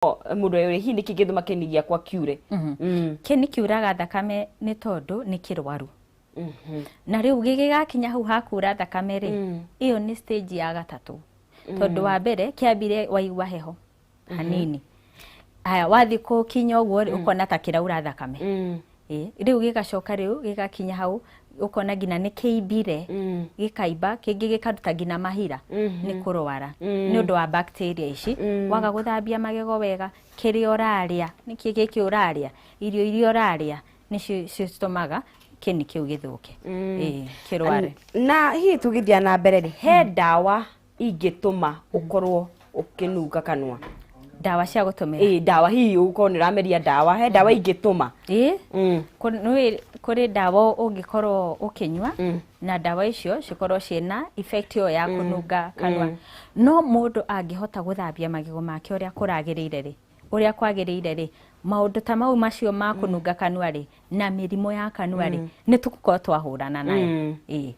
Mũndũ ũyũ hihi nĩkĩ gĩthũma kĩni gĩakwa kiure? Kĩni kiuraga thakame nĩ tondũ nĩ kĩrwaru, na rĩu gĩgĩgakinya hau hakura thakame rĩ, ĩyo nĩ stage ya gatatũ, tondũ wa mbere kĩambire waigua heho hanini. Haya, wathiĩ kũkinya ũguo rĩ, ũkona ta kĩraura thakame. Ĩ, rĩu gĩgacoka rĩu gĩgakinya hau ũkona nginya nĩ kĩimbire, gĩkaimba, kĩngĩ gĩkaruta nginya mahira nĩ kũrwara nĩ ũndũ wa bacteria ici. Waga gũthambia magego wega, kĩrĩa ũrarĩa, nĩkĩ gĩkĩ ũrarĩa, irio iria ũrarĩa nĩcio citũmaga kĩni kĩu gĩthũke. Ĩ, kĩrware. Na hihi tũgĩthiĩ na mbere rĩ, he ndawa ingĩtũma ũkorwo ũkĩnunga kanua? Ndawa cia gũtũmĩra? Ĩ, ndawa hihi ũkorwo nĩ ũrameria ndawa, he ndawa ingĩtũma? Ĩ. Nĩ kũrĩ ndawa ũngĩkorwo ũkĩnyua, na ndawa icio cikorwo ciĩna effect ĩyo ya kũnunga kanua. No mũndũ angĩhota gũthambia magego make ũrĩa kũragĩrĩire rĩ, ũrĩa kwagĩrĩire rĩ, maũndũ ta mau macio ma kũnunga kanua rĩ na mĩrimũ ya kanua rĩ, nĩ tũgũkorwo twahũrana nayo. Ĩ.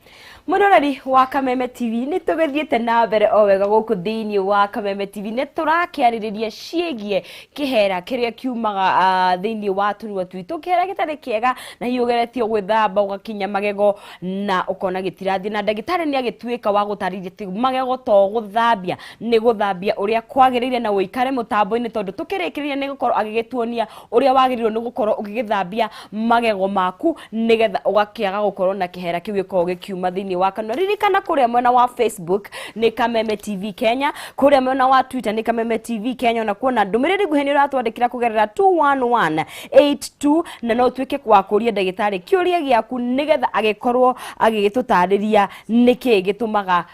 Mwĩroreri wa Kameme TV, nĩ tũgĩthiĩte na mbere o wega gũkũ thĩinĩ wa Kameme TV. Nĩ tũrakĩarĩrĩria ciĩgiĩ kĩhera kĩrĩa kiumaga thĩinĩ wa tũnua twitũ, kĩhera gĩtarĩ kĩega, na hihi ũgeretio gwĩthamba ũgakinya magego na ũkona gĩtirathiĩ, na ndagĩtarĩ nĩ agĩtuĩka wa gũtarĩria atĩ magego to gũthambia, nĩ gũthambia ũrĩa kwagĩrĩire. Na ũikare mũtambo-inĩ, tondũ tũkĩrĩkĩrĩria nĩ gũkorwo agĩgĩtuonia ũrĩa wagĩrĩirwo nĩ gũkorwo ũgĩgĩthambia magego maku nĩgetha ũgakĩaga gũkorwo na kĩhera kĩu gĩkoragwo gĩkiuma thĩinĩ wa kanua. Ririkana kũrĩa mwena wa Facebook nĩ Kameme TV Kenya, kũrĩa mwena wa Twitter nĩ Kameme TV Kenya. Ona kuona ndũmĩrĩri nguhĩ nĩ ũratwandĩkĩra kũgerera 21182, na no ũtuĩke wa kũria ndagĩtarĩ kĩũria gĩaku nĩgetha agĩkorwo agĩgĩtũtarĩria nĩkĩ gĩtũmaga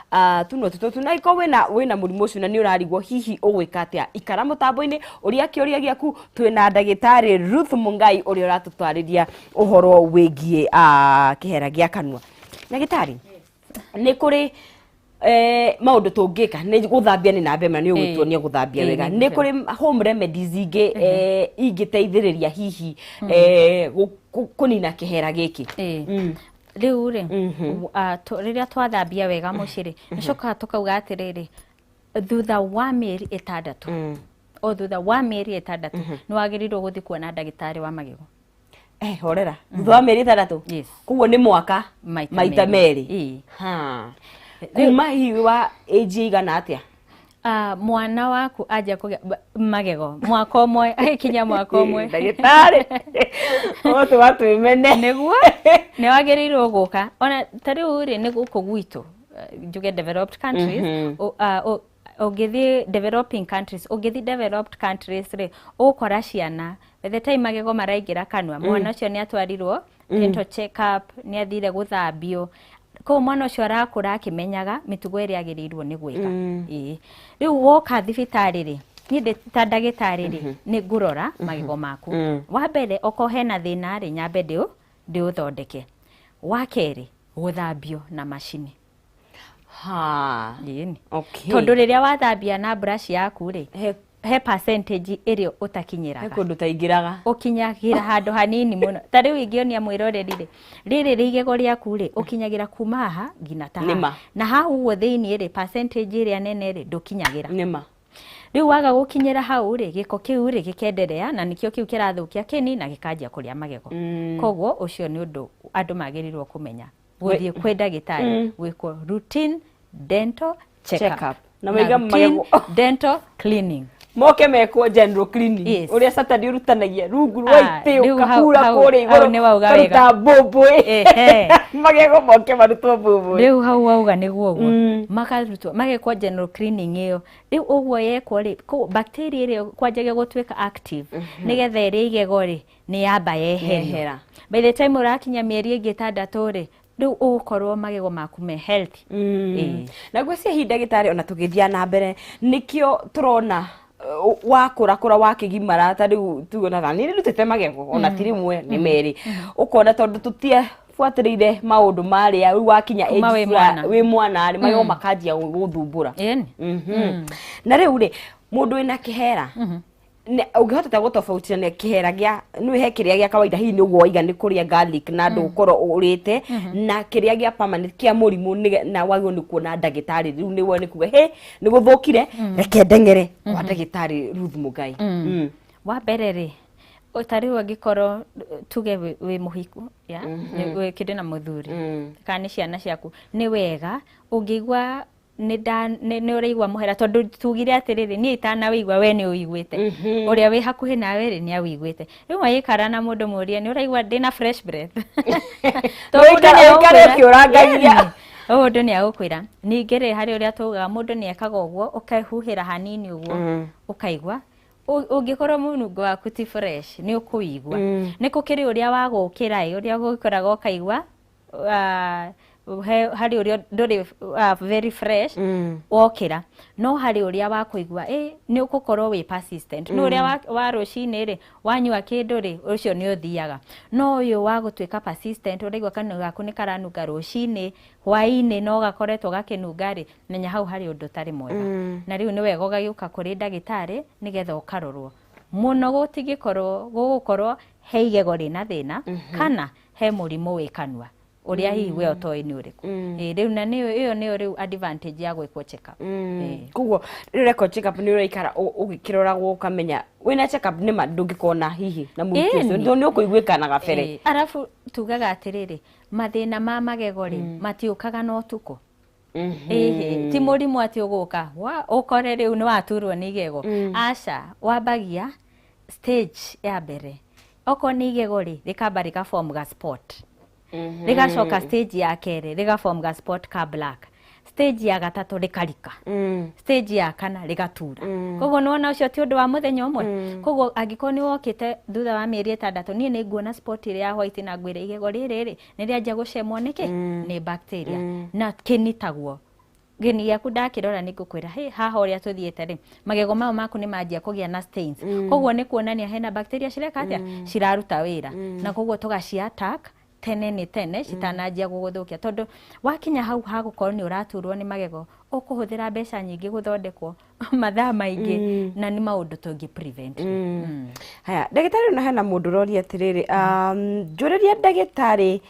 tunua tũtũ. Na angĩkorwo wĩna mũrimũ ũcio na nĩ ũrarigwo hihi ũgwĩka atĩa, ikara mũtambo-inĩ, ũria kĩũria gĩaku. Twĩna ndagĩtarĩ Ruth Mungai ũrĩa ũratũtarĩria ũhoro wĩgiĩ kĩhera gĩa kanua. Ndagĩtarĩ, nĩ kũrĩ maũndũ tũngĩka? Nĩ gũthambia nĩ namba ĩmwe, nĩ ũgũtuonia gũthambia wega. Nĩ kũrĩ home remedies ingĩ ingĩteithĩrĩria hihi kũnina kĩhera gĩkĩ? Rĩu rĩ, rĩrĩa twathambia wega mũciĩ rĩ, nĩcokaga tũkauga atĩrĩrĩ, thutha wa mĩeri 6, o thutha wa mĩeri 6 nĩ wagĩrĩirwo gũthiĩ kuona ndagĩtarĩ wa magego. Eh, horera, thutha wa mĩeri 6? Yes. Koguo nĩ mwaka maita maita merĩ. Merĩ. Ĩĩ. Ha. Kuma hihi wa age igana atĩa? Mwana waku anjia kũgĩa magego mwaka ũmwe, agĩkinya mwaka ũmwe. Ndagĩtarĩ, o tũgatwĩmene. Nĩguo nĩ wagĩrĩirwo gũka. Ona ta rĩu rĩ, nĩ gũkũ gwitũ, njuge developed countries, ũngĩthiĩ developing countries, ũngĩthiĩ developed countries rĩ, ũgũkora ciana by the time magego maraingĩra kanua, mwana ũcio nĩ atwarirwo dental check up, nĩ athire gũthambio. Koguo mwana ũcio arakũra akĩmenyaga mĩtugo ĩrĩa agĩrĩirwo nĩ gwĩka. Ĩĩ, rĩu woka thibitarĩ rĩ, niĩ ndĩ ta ndagĩtarĩ rĩ, nĩ ngũrora magego maku. Wa mbere, okorwo hena thĩna rĩ, nyambe ndĩũthondeke. Wa kerĩ, gũthambio na macini. Ĩni. Tondũ rĩrĩa wathambia na brush yaku rĩ, he percentage ĩrĩa He ũtakinyĩraga. Kũndũ taingĩraga. Ũkinyagĩra handũ hanini mũno. Ta rĩu ingĩonia mwĩroreri rĩ, rĩrĩ rĩ igego rĩaku rĩ, ũkinyagĩra kuma haha nginya ta haha. Nĩma. Na haha ũguo thĩiniĩ rĩ, percentage ĩrĩa nene rĩ, ndũkinyagĩra. Rĩu waga gũkinyĩra hau rĩ, gĩko kĩu rĩ gĩkenderea, na nĩkĩo kĩu kĩrathũkia kĩni na gĩkanjia kũrĩa magego. Koguo ũcio nĩ ũndũ andũ magĩrĩirwo kũmenya, gũthiĩ kwĩ ndagĩtarĩ gwĩkwo routine dental check Check up up. Na maiga routine magego. dental cleaning. Moke mekwo general cleaning. Ũrĩa Saturday ũrutanagia rungu rwa Ah, itĩ, rĩu ũkahura kũrĩa hau igũrũ, nĩ wauga wega. ũkaruta mbũmbũĩ. Magego moke marutwo mbũmbũĩ. Rĩu hau wauga nĩguo ũguo makarutwo, magekwo general cleaning ĩyo. Rĩu ũguo yekwo rĩ, bacteria ĩrĩa kwanjagia gũtuĩka active nĩgetha ĩrĩa igego rĩ, nĩ yamba yeherio. Yehera. By the time ũrakinya mĩeri ĩngĩ 6 rĩ, rĩu ũgũkorwo magego maku me healthy. Ĩĩ. Na ngwĩciria hihi ndagĩtarĩ, ona tũgĩthiĩ na mbere, nĩkĩo tũrona wakũrakũra, wakĩgimara, ta rĩu tuonaga nĩ rutĩte magego ona ti rĩmwe, nĩ merĩ, ũkona tondũ tũtiabuatĩrĩire maũndũ marĩa, rĩu wakinya Kuma age wĩ mwana. Wĩ mwana rĩ, magego makanjia gũthumbũra. Ĩni. Na rĩu rĩ, mũndũ wĩna kĩhera Ũngĩhotete gũtofautiana kĩhera gĩa nĩ he kĩrĩa gĩa kawaida hihi nĩ ũguo waiga nĩ kũrĩa garlic na ndũgũkorwo ũrĩte na kĩrĩa gĩa permanent kĩa mũrimũ na wagĩrĩirwo nĩ kuona ndagĩtarĩ rĩu nĩguo nĩ kuga he nĩ gũthũkire reke ndeng'ere kwa ndagĩtarĩ Ruth Muigai. Wa mbere rĩ, ta rĩu angĩkorwo tuge wĩ mũhiku ya wĩ kĩndũ na mũthuri kana nĩ ciana ciaku, nĩ wega ũngĩigua nĩ ũraigua mũhera, tondũ tugire atĩrĩrĩ niĩ itanawĩigua we nĩ ũiguĩte, ũrĩa wĩ hakuhĩ nawe rĩ nĩ awĩiguĩte. Rĩu waikara na mũndũ mũrie nĩ ũraigua ndĩna fresh breath, ũikare ũkĩũrangagia, mũndũ nĩ agũkwĩra. Ningĩ rĩ, harĩ ũrĩa tugaga mũndũ nĩ ekaga ũguo, ũkehuhĩra hanini ũguo ũkaigua. Ũngĩkorwo mũnungo waku ti fresh nĩ ũkũigua. Nĩ gũkĩrĩ ũrĩa wa gũkĩra ĩ, ũrĩa gũkoraga ũkaigua harĩ ũrĩa ndũrĩ very fresh wokĩra, no harĩ ũrĩa wa kũigua nĩ ũgũkorwo wĩ persistent. No ũrĩa wa rũcinĩ rĩ, wanyua kĩndũ rĩ, ũcio nĩ ũthiaga, no ũyũ wa gũtuĩka persistent, ũraigua kanua gaku nĩ karanunga rũcinĩ, hwaĩ-inĩ no gakoretwo gakĩnunga rĩ, menya hau harĩ ũndũ ũtarĩ mwega. Na rĩu nĩ wega ũgagĩũka kũrĩ ndagĩtarĩ nĩgetha ũkarorwo mũno, gũtingĩkorwo gũgũkorwo he igego rĩna thĩna kana he mũrimũ wĩ kanua ũrĩa hihi we ũtoĩ nĩ ũrĩkũ. Rĩu na nĩyo ĩyo nĩyo rĩu advantage ya gwĩkwo check up. Koguo rĩu ũrekwo check up nĩ ũraikara ũgĩkĩroragwo ũkamenya wĩna check up nĩma ndũngĩkona hihi na mũrukĩ ũcio nĩ ũkũiguĩka na gabere. Arabu tugaga atĩrĩrĩ, mathĩna ma magego rĩ matiũkaga na ũtukũ. Ĩhĩ, ti mũrimũ atĩ ũgũka ũkore rĩu nĩ waturwo nĩ igego. Aca, wambagia stage ya mbere, okorwo nĩ igego rĩ, rĩkamba rĩka form ga spot, rĩgacoka stage ya kerĩ rĩga form ga spot ka black, stage ya gatatũ rĩkarika, stage ya kana rĩgatura. Koguo nĩwona ũcio ti ũndũ wa mũthenya ũmwe. Koguo angĩkorwo nĩ wokĩte thutha wa mĩeri 6, niĩ nĩ nguona spot ĩrĩa ya white na ngwĩre igego rĩrĩ rĩ nĩ rĩanjia gũcemwo nĩkĩ nĩ bacteria na kĩnitaguo gĩni gĩaku ndakĩrora nĩ ngũkwĩra hey, haha ũrĩa tũthiĩte rĩ, magego mau maku nĩ manjia kũgĩa na stains. Koguo nĩ kuonania hena bacteria cireka atĩa, ciraruta wĩra, na koguo tũgaci attack tene nĩ tene citananjia gũgũthũkia, tondũ wakinya hau hagũkorwo nĩ ũraturwo nĩ magego, ũkũhũthĩra mbeca nyingĩ gũthondekwo, mathaa maingĩ, na nĩ maũndũ tũngĩ prevent. Haya, ndagĩtarĩ, ona hena mũndũ ũroria atĩrĩrĩ, njũrĩria ndagĩtarĩ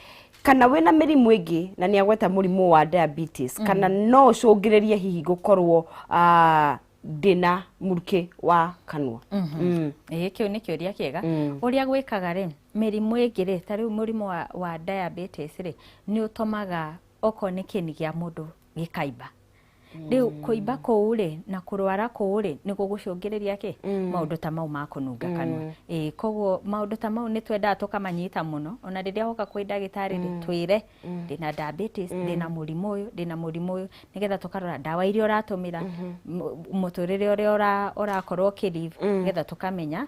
kana wĩna mĩrimũ ĩngĩ, na nĩ agweta mũrimũ wa diabetes, kana no ũcũngĩrĩrie hihi gũkorwo ndĩna mũrukĩ wa kanua. Ĩĩ, kĩu nĩ kĩũria kĩega. Ũrĩa gwĩkaga rĩ, mĩrimũ ĩngĩ rĩ, ta rĩu mũrimũ wa diabetes rĩ, nĩ ũtũmaga okorwo nĩ kĩni kĩa mũndũ gĩkaimba. Rĩu kũimba kũu rĩ na kũrwara kũu rĩ nĩ gũgũcũngĩrĩria kĩ maũndũ ta mau ma kũnunga kanua. Ĩĩ, koguo maũndũ ta mau nĩ twendaga tũkamanyita mũno. Ona rĩrĩa woka kwĩ ndagĩtarĩ rĩ, twĩre ndĩna diabetes, ndĩna mũrimũ ũyũ, ndĩna mũrimũ ũyũ, nĩgetha tũkarora ndawa iria ũratũmĩra, mũtũrĩre ũrĩa ũrakorwo ũkĩlive, nĩgetha tũkamenya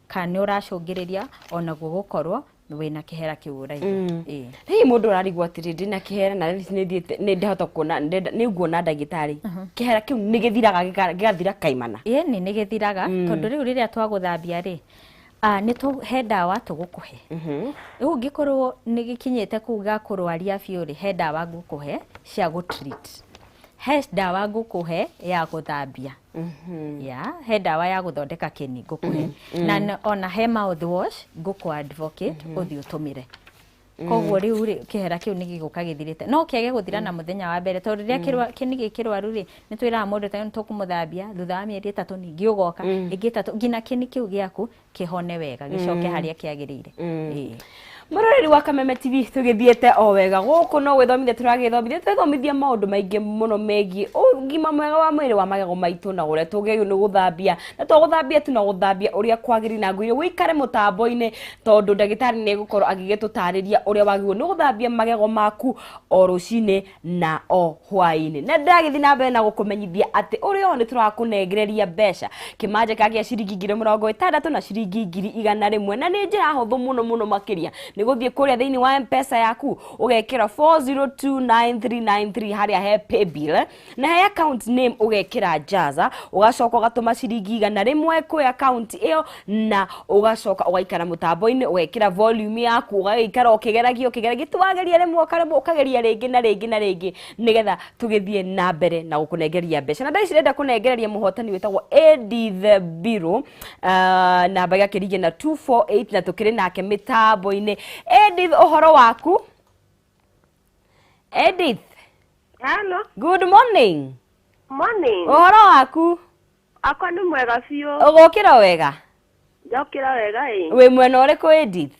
kana nĩ ũracũngĩrĩria onaguo gũkorwo wĩna kĩhera kĩu ũraigua. Ĩĩ. Hihi mũndũ ũrarigwo atĩrĩ, ndĩna kĩhera na rĩu nĩ thiĩte nĩ ndahota kuona nĩ nguona ndagĩtarĩ, kĩhera kĩu nĩ gĩthiraga gĩgathira kaimana? Ĩni, nĩ gĩthiraga, tondũ rĩu rĩrĩa twagũthambia rĩ, nĩ he ndawa tũgũkũhe. Rĩu ũngĩkorwo nĩ gĩkinyĩte kũu ga kũrwaria biũ rĩ, he ndawa ngũkũhe cia gũ-treat, he ndawa ngũkũhe ya gũthambia, ya he ndawa ya gũthondeka kĩni ngũkũhe, na ona he mouthwash ngũkũ advocate ũthiĩ ũtũmĩre. Koguo rĩu rĩ, kĩhera kĩu nĩ gĩgũka gĩthirĩte, no kĩage gũthira na mũthenya wa mbere, tondũ rĩrĩa kĩni gĩ kĩrwaru rĩ, nĩ twĩraga mũndũ ta tũkũmũthambia thutha wa mĩeri 3, ningĩ ũgoka ĩngĩ 3 nginya kĩni kĩu gĩaku kĩhone wega, gĩcoke harĩa kĩagĩrĩire. Ĩĩ. Mũroreri wa Kameme TV, tũgĩthiĩte o wega gũkũ no gwĩthomithia tũragĩthomithia, twĩthomithia maũndũ maingĩ mũno megiĩ ũgima mwega wa mwĩrĩ wa magego maitũ na ũrĩa tũgĩrĩirwo nĩ gũthambia, na to gũthambia tu, na gũthambia ũrĩa kwagĩrĩire. Na ngwĩre ũikare mũtambo-inĩ, tondũ ndagĩtarĩ nĩ egũkorwo agĩgĩtũtarĩria ũrĩa wagĩrĩirwo nĩ gũthambia magego maku o rũcinĩ na o hwaĩ-inĩ. Na ndagĩthiĩ na mbere na gũkũmenyithia atĩ ũrĩ o nĩ tũrakũnengereria mbeca kĩmanjĩka gĩa ciringi 60,000 na ciringi 100,000, na nĩ njĩra hũthũ mũno mũno makĩria. Nĩ gũthiĩ kũrĩa thĩinĩ wa Mpesa yaku, ũgekĩra 4029393 harĩa he paybill, na he account name ũgekĩra Jaza, ũgacoka ũgatũma ciringi 100 kwĩ account ĩyo, na ũgacoka ũgaikara mũtambo-inĩ, ũgekĩra volume yaku, ũgagĩikara ũkĩgeragia ũkĩgeragia, tiwageria rĩmwe ũkaremwo, ũkageria rĩngĩ na rĩngĩ na rĩngĩ, nĩgetha tũgĩthiĩ na mbere na gũkũnengeria mbeca. Na thaa ici ndĩrenda kũnengereria mũhotani wĩtagwo Edith Biro, namba ĩgakĩringia na 248, na tũkĩrĩ nake mĩtambo-inĩ. Edith, ũhoro waku? Edith. Hello. Good morning. Morning. Ũhoro waku? Akwa nĩ mwega biũ. Ũgũkĩra wega? Njokĩra wega ĩ. Wĩ mwena ũrĩkũ, Edith?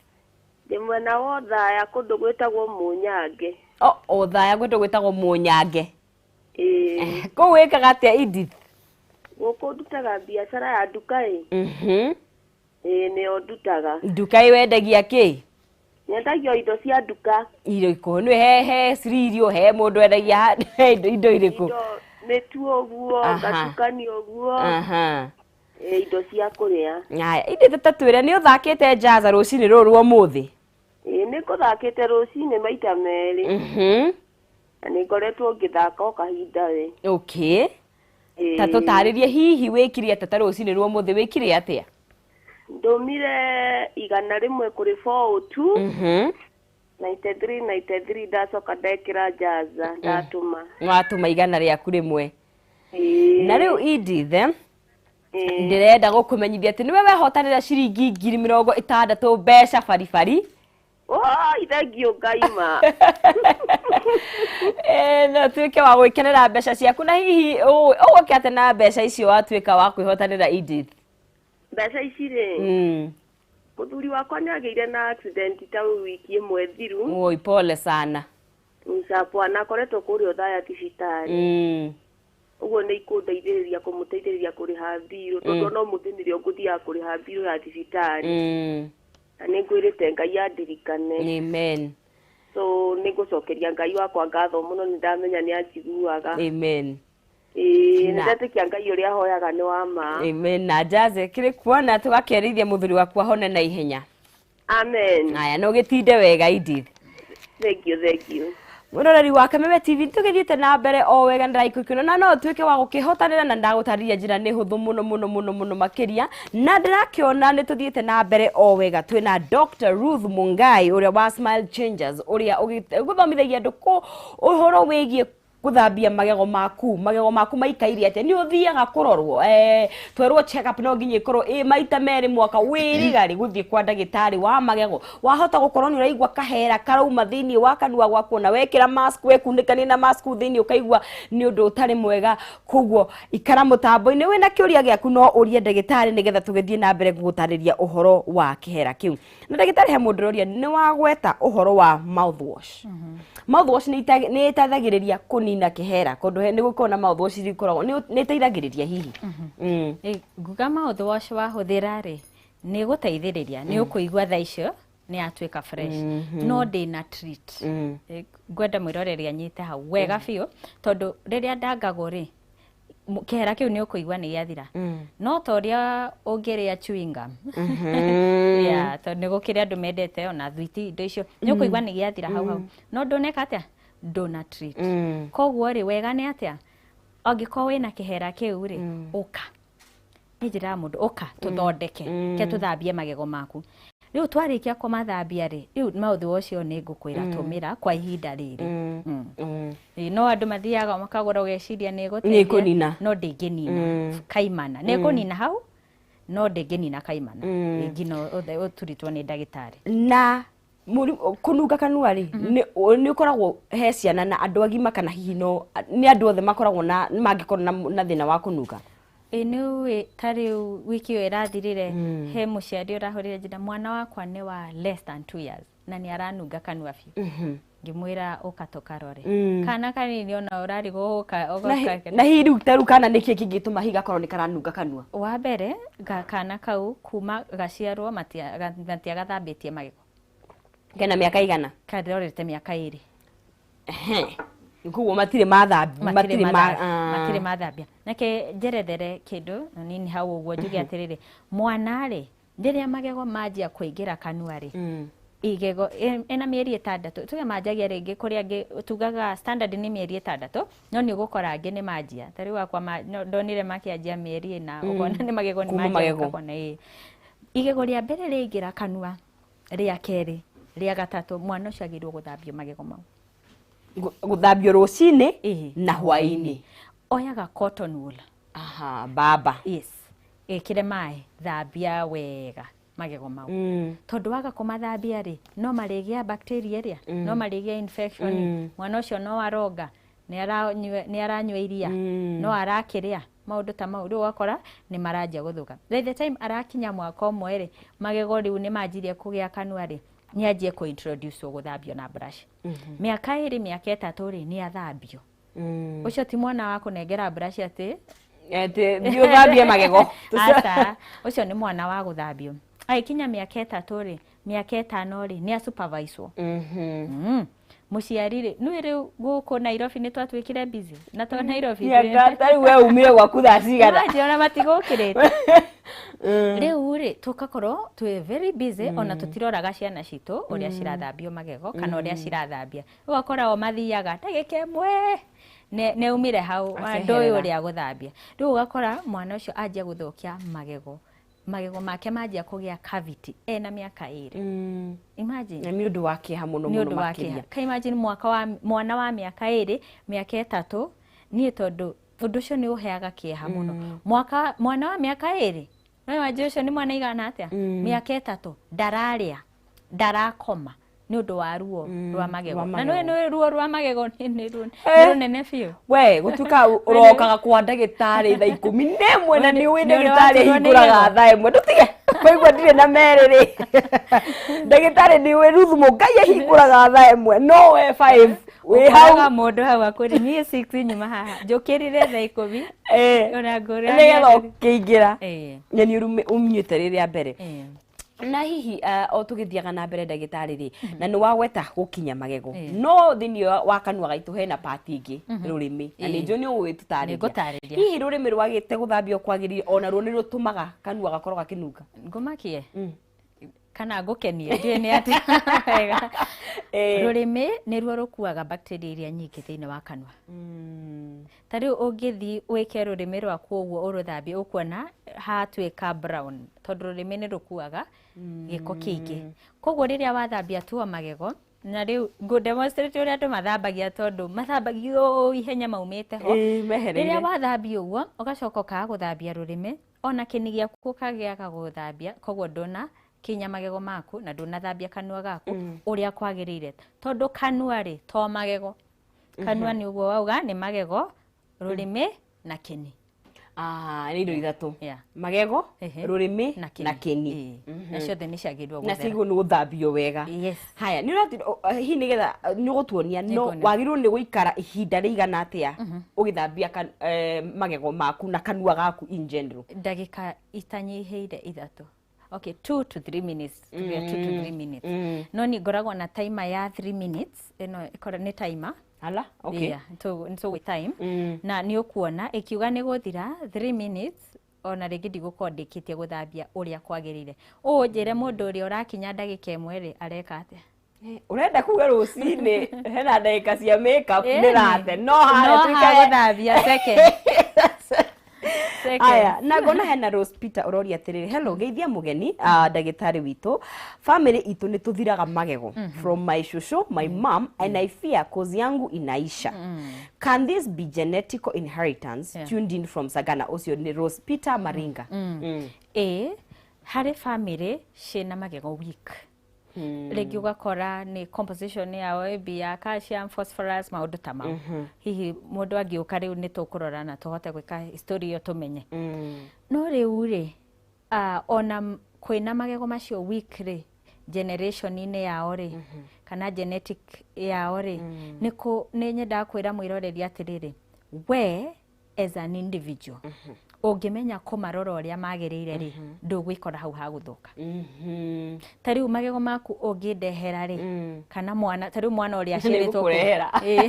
Ndĩ mwena wa Othaya, kũndũ gwĩtagwo Mũnyange. O, Othaya, kũndũ gwĩtagwo Mũnyange. Ĩĩ. Kũu wĩkaga atĩa, Edith? Gũkũ ndutaga biacara ya nduka ĩ. Ĩĩ, nĩyo ndutaga. Nduka ĩ wendagia kĩ? Nyendagia indo cia nduka. Irĩkũ? Nĩ he cirio, he mũndũ wendagia indo irĩkũ? Indo mĩtu ũguo, ngatukania ũguo. Indo cia kũrĩa. Aya, Edith, ta twĩre nĩ ũthakĩte Jaza rũcinĩ rũrũ rwa ũmũthĩ? Ĩĩ, nĩ ngũthakĩte rũcinĩ maita merĩ. Na nĩ ngoretwo ngĩthaka o kahinda we. Okay. Ta tũtarĩrie hihi wĩkire atĩa ta rũcinĩ rwa ũmũthĩ, wĩkire atĩa? Ndũmire 100 kũrĩ 402. 93 93, ndacoka ndekĩra Jaza, ndatũma. Watũma 100. Na rĩu Edith, ndĩrenda gũkũmenyithia atĩ nĩwe wehotanĩra ciringi 60,000 mbeca baribari. Oi, thank you Ngai ma. Na tuĩke wa gwĩkenera mbeca ciaku, na hihi ũgũke atĩa na mbeca icio watuĩka wa kwĩhotanĩra, Edith? Mbeca ici rĩ, mũthuri wakwa nĩ agĩire na accident ta wiki ĩmwe thiru. Oi, pole sana. Ncapwa akoretwo kũrĩa Othaya thibitarĩ. Ũguo nĩ ikũndeithĩrĩria kũmũteithĩrĩria kũrĩha mbirũ, tondũ no mũthĩ nĩrĩo ngũthiaga kũrĩha mbirũ ya thibitarĩ. Na nĩ ngwĩrĩte Ngai andirikane. Amen. So nĩ ngũcokeria Ngai wakwa ngatho mũno, nĩ ndamenya nĩ anjiguaga. Amen. Ĩĩ, nĩ ndetĩkia Ngai ũrĩa ahoyaga nĩ wa ma. Amen. Na Jaze kĩrĩ kuona tũgakĩarĩria mũthuri waku ahone na ihenya. Amen. Aya, no gĩtinde wega, Edith. Thank you, thank you. Mũroreri wa Kameme TV, tũgĩthiĩte na mbere o wega ndĩraikũikũna, na no ũtuĩke wa gũkĩhotanĩra, na ndagũtarĩria njĩra nĩ hũthũ mũno mũno mũno mũno makĩria, na ndĩrakĩona nĩ tũthiĩte na mbere o wega. Twĩna Dr. Ruth Mungai ũrĩa wa Smile Changers, ũrĩa ũgũthomithagia andũ ũhoro wĩgiĩ gũthambia magego maku. Magego maku maikaire atĩa? Nĩ ũthiaga kũrorwo, twerwo check up no nginya ĩkorwo ĩ maita merĩ mwaka, wĩrĩga rĩ gũthiĩ kwa ndagĩtarĩ wa magego. Wahota gũkorwo nĩ ũraigua kahera karauma thĩinĩ wa kanua gwaku, na wekĩra mask, wekunĩkania na mask thĩinĩ, ũkaigua nĩ ũndũ ũtarĩ mwega. Koguo ikara mũtambo-inĩ, wĩna kĩũria gĩaku no ũrie ndagĩtarĩ, nĩgetha tũgĩthiĩ na mbere gũgũtarĩria ũhoro wa kĩhera kĩu. Na ndagĩtarĩ, he mũndũ ũroria, nĩ wagweta ũhoro wa mouthwash. Mouthwash nĩ ĩteithagĩrĩria kũnina kĩhera? Kũndũ nĩ gũkoragwo na mouthwash ikoragwo nĩ ĩteithagĩrĩria hihi? Nguga mouthwash wahũthĩra rĩ, nĩ ĩgũteithĩrĩria, nĩ ũkũigua thaa icio nĩ yatuĩka fresh, no ndĩna treat. Ngwenda mwĩroreri anyite hau wega biũ, tondũ rĩrĩa ndangagwo rĩ, kĩhera kĩu nĩ ũkũigua nĩ gĩathira, no ta ũrĩa ũngĩrĩa chewing gum, yeah, tondũ nĩ gũkĩrĩ andũ mendete ona thwiti, indo icio, nĩ ũkũigua nĩ gĩathira hau hau, no ndũneka atĩa, ndũna treat. Koguo rĩ, wega nĩ atĩa, angĩkorwo wĩna kĩhera kĩu rĩ, ũka, nĩ njĩraga mũndũ, ũka tũthondeke, ke tũthambie magego maku. Rĩu twarĩkia kũmathambia rĩ, rĩu mouthwash ĩyo nĩ ngũkwĩra tũmĩra kwa ihinda rĩrĩ. No andũ mathiaga makagũra, ũgeciria nĩ Nĩ ĩkũnina. No ndĩngĩnina kaimana. Nĩ ĩkũnina hau, no ndĩngĩnina kaimana. Nginya ũturitwo nĩ ndagĩtarĩ. Na kũnunga kanua rĩ, nĩ ũkoragwo he ciana na andũ agima, kana hihi no nĩ andũ othe makoragwo na mangĩkorwo na thĩna wa kũnunga? Ĩ, nĩ ũĩ ta rĩu wiki ĩyo ĩrathirire, he mũciari ũrahũrire njĩra, mwana wakwa nĩ wa less than 2 years na nĩ aranunga kanua biũ. Ngĩmwĩra ũka tũkarore kana kanini, ona ũrarigwo ũka Na hihi rĩu ta rĩu kana nĩkĩ kĩngĩtũma hihi gakorwo nĩ karanunga kanua? Wa mbere, kana kau kuma gaciarwo matiagathambĩtie magego. Kena mĩaka igana? Karorete mĩaka 2. Ehe. Koguo matirĩ mathambia? Matirĩ mathambia. Nake njerethere kĩndũ nini hau ũguo, njuge atĩrĩrĩ, mwana rĩ, rĩrĩa magego manjia kũingĩra kanua rĩ, Igego ena mĩeri 6, tuge manjagia rĩngĩ, kũrĩa angĩ tugaga standard nĩ mĩeri 6, no nĩ ũgũkora angĩ nĩ manjia. Ta rĩu akwa ndonire makĩanjia mĩeri 4, ũkona nĩ magego nĩ Kuma manjia magego. gũka kona, ĩĩ. Igego rĩa mbere rĩaingĩra kanua, rĩa kerĩ, rĩa gatatũ, mwana ũcio agĩrĩirwo gũthambio magego mau. Gũthambio rũcinĩ Ĩĩ. na hwaĩ-inĩ. Oyaga cotton wool. Aha, baba. Yes, ĩkĩre maĩ, thambia wega magego mau, tondũ waga kũmathambia rĩ, no marĩgĩa bacteria ĩrĩa, no marĩgĩa infection. Mwana ũcio no aronga, nĩ aranyua iria, no arakĩrĩa maũndũ ta mau, rĩu ũgakora nĩ maranjia gũthũka. By the time arakinya mwaka 1 rĩ, magego rĩu nĩ manjirie kũgĩa kanua rĩ, nĩ anjie kũ introduce gũthambio na brush. Mĩaka 2, mĩaka 3 rĩ, nĩ athambio. Ũcio ti mwana wa kũnengera brush atĩ Atĩ thiĩ ũthambie magego. Aca, ũcio nĩ mwana wa gũthambio. Agĩkinya mĩaka 3 rĩ, mĩaka 5 rĩ, nĩ asuperviswo. Mũciari rĩ, nĩ rĩu gũkũ Nairobi nĩ twatuĩkire busy na to Nairobi. Mĩaka ta rĩu we umire gwaku thaa cigana? Imagine, ona matigũkĩrĩte rĩu rĩ, tũgakorwo twĩ very busy, ona tũtiroraga ciana citũ ũrĩa cirathambio magego kana ũrĩa cirathambia. Ũgakora o mathiaga ndagĩka 1 nĩ aumire hau, Aceherera. ndũĩ ũrĩa gũthambia. Rĩu ũgakora mwana ũcio anjia gũthũkia magego, magego make manjia kũgĩa cavity ena mĩaka 2. Imagine. Na nĩ ũndũ wa kĩeha mũno Nĩ mũno ũndũ wa makĩria. kĩeha. Ka imagine mwaka wa mwana wa mĩaka 2, mĩaka 3, niĩ tondũ ũndũ ũcio nĩ ũheaga kĩeha mũno. Mwaka mwana wa mĩaka 2, no imagine ũcio nĩ mwana igana atĩa? Mĩaka 3 ndararĩa, ndarakoma nĩ ũndũ wa ruo rwa magego. Rwa Na magego. nĩ ruo rwa magego nĩ rũnene biũ. We gũtuĩka ũrokaga kwa ndagĩtarĩ thaa 11 na nĩ ũĩ Nĩ ũrĩa ndagĩtarĩ waturwo nĩ hingũraga igego. thaa 1, ndũtige kũigua ndirĩ na merĩ rĩ, ndagĩtarĩ nĩ ũĩ Ruth Mũngai ahingũraga thaa 1, no we 5 wĩ hau. Ũkoraga mũndũ hau akwĩre, niĩ 6 nyuma haha, njũkĩrire thaa 10. Ona ngũra Nĩgetha ũkĩingĩra na nĩ ũmnyuĩte rĩrĩa mbere. Na hihi o tũgĩthiaga na mbere, ndagĩtarĩ rĩ, na nĩ wagweta gũkinya magego, no thĩinĩ wa kanua gaitũ hena part ĩngĩ, rũrĩmĩ, na nĩ njũĩ nĩ ũgũgĩtũtarĩria. Nĩngũtarĩria. Hihi rũrĩmĩ rwagĩte gũthambio kwagĩrĩire, ona ruo nĩ rũtũmaga kanua gakorwo gakĩnunga? Ngũmakie kana ngũkenie, ndiũĩ nĩ atĩa wega. Rũrĩmĩ nĩruo rũkuaga bacteria iria nyingĩ thĩinĩ wa kanua. Ta rĩu ũngĩthiĩ wĩke rũrĩmĩ rwaku ũguo, ũrũthambie, ũkuona hatuĩka brown, tondũ rũrĩmĩ nĩ rũkuaga gĩko kĩingĩ. Koguo rĩrĩa wathambia tuo magego, na rĩu ngũ demonstrate ũrĩa andũ mathambagia, tondũ mathambagio ihenya maumĩte ho. Ĩĩ, mehereire. Rĩrĩa wathambia ũguo, ũgacoka ũkaga gũthambia rũrĩmĩ, ona kĩni gĩaku ũkagĩaga gũthambia, koguo ndũna kinya magego maku na ndũnathambia kanua gaku ũrĩa kwagĩrĩire, tondũ kanua rĩ to magego. Kanua nĩ ũguo wauga nĩ magego, rũrĩmĩ na kĩni. Ah, nĩ indo ithatũ. Magego, rũrĩmĩ na kĩni. Na kĩni. Ĩĩ. Na ciothe nĩ ciagĩrĩirwo Na gũthera. ciagĩrĩirwo nĩ gũthambio wega. Yes. Haya, nĩ ũrati hihi nĩgetha nĩ ũgũtuonia, no Nĩnguonia. wagĩrĩirwo nĩ gũikara ihinda rĩigana atĩa ũgĩthambia magego maku na kanua gaku in general? Ndagĩka itanyihĩire 3, okay, 2 to 3 minutes, tuge 2 to 3 minutes. No ni ngoragwo na timer ya 3 minutes, ĩno ĩkorwo nĩ timer. Ala, okay. Yeah, tũ time na nĩ ũkuona ĩkiuga nĩ gũthira 3 minutes, ona rĩngĩ ndigũkorwo ndĩkĩtie gũthambia ũrĩa kwagĩrĩire. Ũũ njĩre mũndũ ũrĩa ũrakinya ndagĩka 1 rĩ, areka atĩa? Ũrenda kuga rũcinĩ hena ndagĩka cia makeup Ĩni. nĩ rate no harĩa No tuikare gũthambia second. Second. Aya, na ngona hena Rose Peter ũroria atĩrĩrĩ, hello, geithia mũgeni, ndagĩtarĩ witũ, family itũ nĩ tũthiraga magego from my shosho, my mom, and I fear cause yangu inaisha. Can this be genetical inheritance? Tuned in from Sagana. Ũcio nĩ Rose Peter Maringa. Ĩ harĩ family ciĩna magego weak, rĩngĩ ũgakora nĩ composition yao ĩmbi ya calcium, phosphorus, maũndũ ta mau. Hihi mũndũ angĩũka rĩu nĩ tũkũrora na tũhote gwĩka history ĩyo tũmenye. No rĩu rĩ, ona kwĩna magego macio weak rĩ, generation-inĩ yao rĩ, kana genetic yao rĩ, nĩ nyendaga kwĩra mwĩroreri atĩrĩrĩ, we as an individual ũngĩmenya kũmarora ũrĩa magĩrĩire rĩ, ndũgwĩkora hau ha gũthũka. Ta rĩu magego maku ũngĩndehera rĩ, kana mwana, ta rĩu mwana ũrĩa aciarĩtwo kũu- Nĩngũkũrehera. Ĩĩ,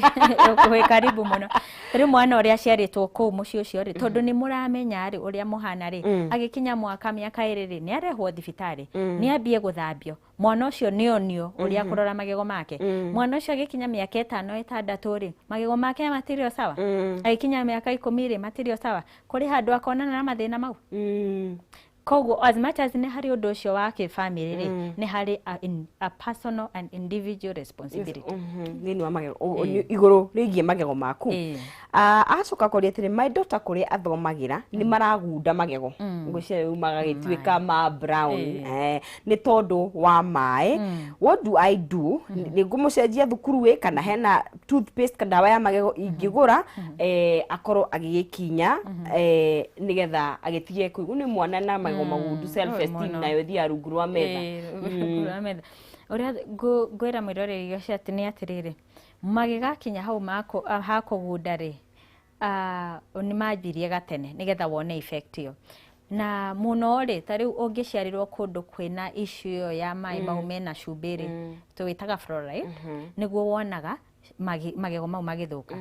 wĩ karibu mũno. Ta rĩu mwana ũrĩa aciarĩtwo kũu mũciĩ ũcio rĩ, tondũ nĩ mũramenya rĩ ũrĩa mũhana rĩ, agĩkinya mwaka, mĩaka 2 rĩ, nĩ arehwo thibitarĩ, nĩ ambie gũthambio. Mwana ũcio nĩ onio ũrĩa kũrora magego make. Mwana ũcio agĩkinya mĩaka 5, 6 rĩ, magego make matirĩ o sawa. Agĩkinya mĩaka 10 rĩ, matirĩ o sawa. Kũrĩ handũ akonana na mathĩna mau. Koguo as much as nĩ harĩ ũndũ ũcio wa kĩbamĩrĩ rĩ, nĩ harĩ a personal and individual responsibility. Thĩinĩ wa magego, igũrũ rĩgiĩ magego maku. Acoka kũria atĩrĩ, my daughter kũrĩa athomagĩra nĩ maragunda magego, ngwĩciria rĩu magagĩtuĩka ma brown, nĩ tondũ wa maĩ. What do I do? Nĩ ngũmũcenjia thukuru ĩ, kana hena toothpaste kana ndawa ya magego ingĩgũra, akorwo agĩgĩkinya, nĩgetha agĩtige kũigua nĩ mwana na magego magundu, self esteem nayo ĩthiaga rungu rwa metha. Rungu rwa metha. Ũrĩa ngwĩra mwĩroreri ũcio atĩ nĩ atĩrĩrĩ, magĩgakinya hau hakũgunda rĩ, nĩ manjirie gatene nĩgetha wone effect ĩyo. Na mũno rĩ, ta rĩu ũngĩciarĩrwo kũndũ kwĩna issue ĩyo ya maĩ mau mena cumbĩ rĩ, tũwĩtaga fluoride, nĩguo wonaga magego mau magĩthũka.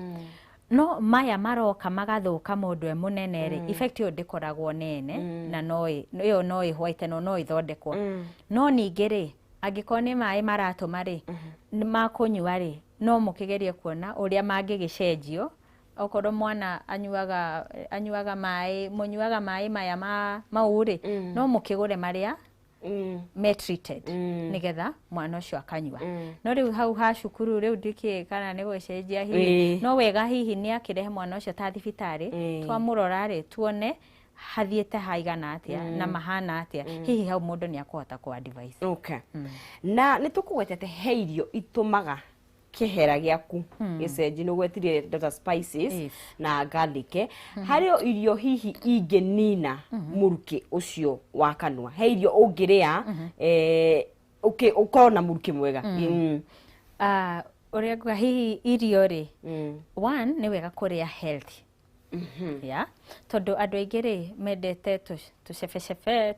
No maya maroka magathũka mũndũ e mũnene rĩ, effect ĩyo ndĩkoragwo nene, na no ĩyo no ĩhwaite, no ĩthondekwo. No ningĩ rĩ, angĩkorwo nĩ maĩ maratũma rĩ, makũnyua rĩ, no mũkĩgerie kuona ũrĩa mangĩgĩcenjio. Okorwo mwana anyuaga maĩ, mũnyuaga maĩ maya mau rĩ, no mũkĩgũre marĩa me treated, nĩgetha mwana ũcio akanyua. No rĩu hau ha cukuru rĩu ndikĩĩ kana nĩ gũcenjia hihi. No wega hihi nĩ akĩrehe mwana ũcio ta thibitarĩ, twamũrora rĩ, tuone hathiĩte haigana atĩa na mahana atĩa, hihi hau mũndũ nĩ akũhota kũ advise. Okay. Na nĩ tũkũgwetete he irio itũmaga kĩhera gĩaku gĩcenjie, nĩ ũgwetirie Dr. Spices na garlic. Harĩ o irio hihi ingĩnina mũrukĩ ũcio wa kanua? He irio ũngĩrĩa, ũkorwo na mũrukĩ mwega? Ũrĩa nguga hihi irio rĩ, one, nĩ wega kũrĩa healthy, yeah? Tondũ andũ aingĩ rĩ, mendete tũcebecebe,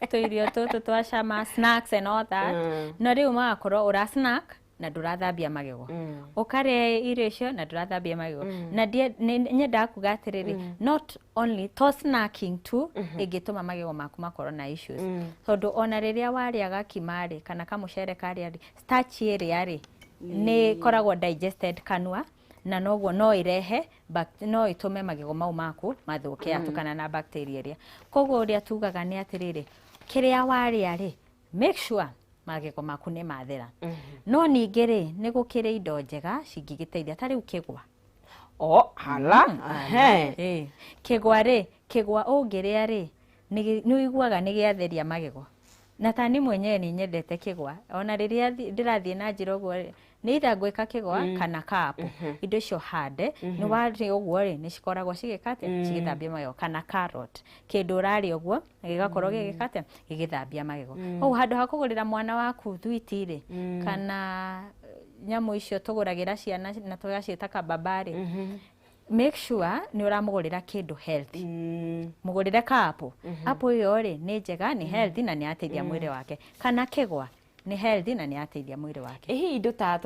tũirio tũtũ twa cama, snacks and all that. No rĩu magakorwo ũra snack na ndũrathambia magego, ũkarĩa irio icio na ndũrathambia magego. Na nyendaga kuga atĩrĩrĩ, not only to snacking tu ĩngĩtũma magego maku makorwo na issues, tondũ ona rĩrĩa warĩa gakima rĩ, kana kamũcere karĩa rĩ, starch ĩrĩa rĩ, nĩ ĩkoragwo digested kanua, na noguo no ĩrehe no ĩtũme magego mau maku mathũke yatukana na bacteria ĩrĩa. Koguo ũrĩa tugaga nĩ atĩrĩrĩ, kĩrĩa warĩa rĩ, make sure magego maku nĩ mathera. No ningĩ rĩ, nĩ gũkĩrĩ indo njega cingĩgĩteithia, ta rĩu kĩgwa. O hala. Kĩgwa rĩ, kĩgwa ũngĩrĩa rĩ, nĩ ũiguaga nĩ gĩatheria magego. Na ta niĩ mwenyewe nĩ nyendete kĩgwa, ona rĩrĩa ndĩrathiĩ na njĩra ũguo rĩ, nĩ either ngwĩka kĩgwa kana kapu, indo icio hande nĩ warĩa ũguo rĩ, nĩ cikoragwo cigĩka atĩa? Cigĩthambia magego. Kana carrot, kĩndũ ũrarĩa ũguo gĩgakorwo gĩgĩka atĩa? Gĩgĩthambia magego. Koguo handũ ha kũgũrĩra mwana waku thwiti rĩ, kana nyamũ icio tũgũragĩra ciana na tũgaciĩta kababa rĩ, make sure nĩ ũramũgũrĩra kĩndũ healthy. Mũgũrĩre ka apple. Apple ĩyo rĩ, nĩ njega, nĩ healthy na nĩ yateithia mwĩrĩ wake, kana kĩgwa nĩ healthy na nĩ yateithia mwĩrĩ wake. Ĩ hihi indo ta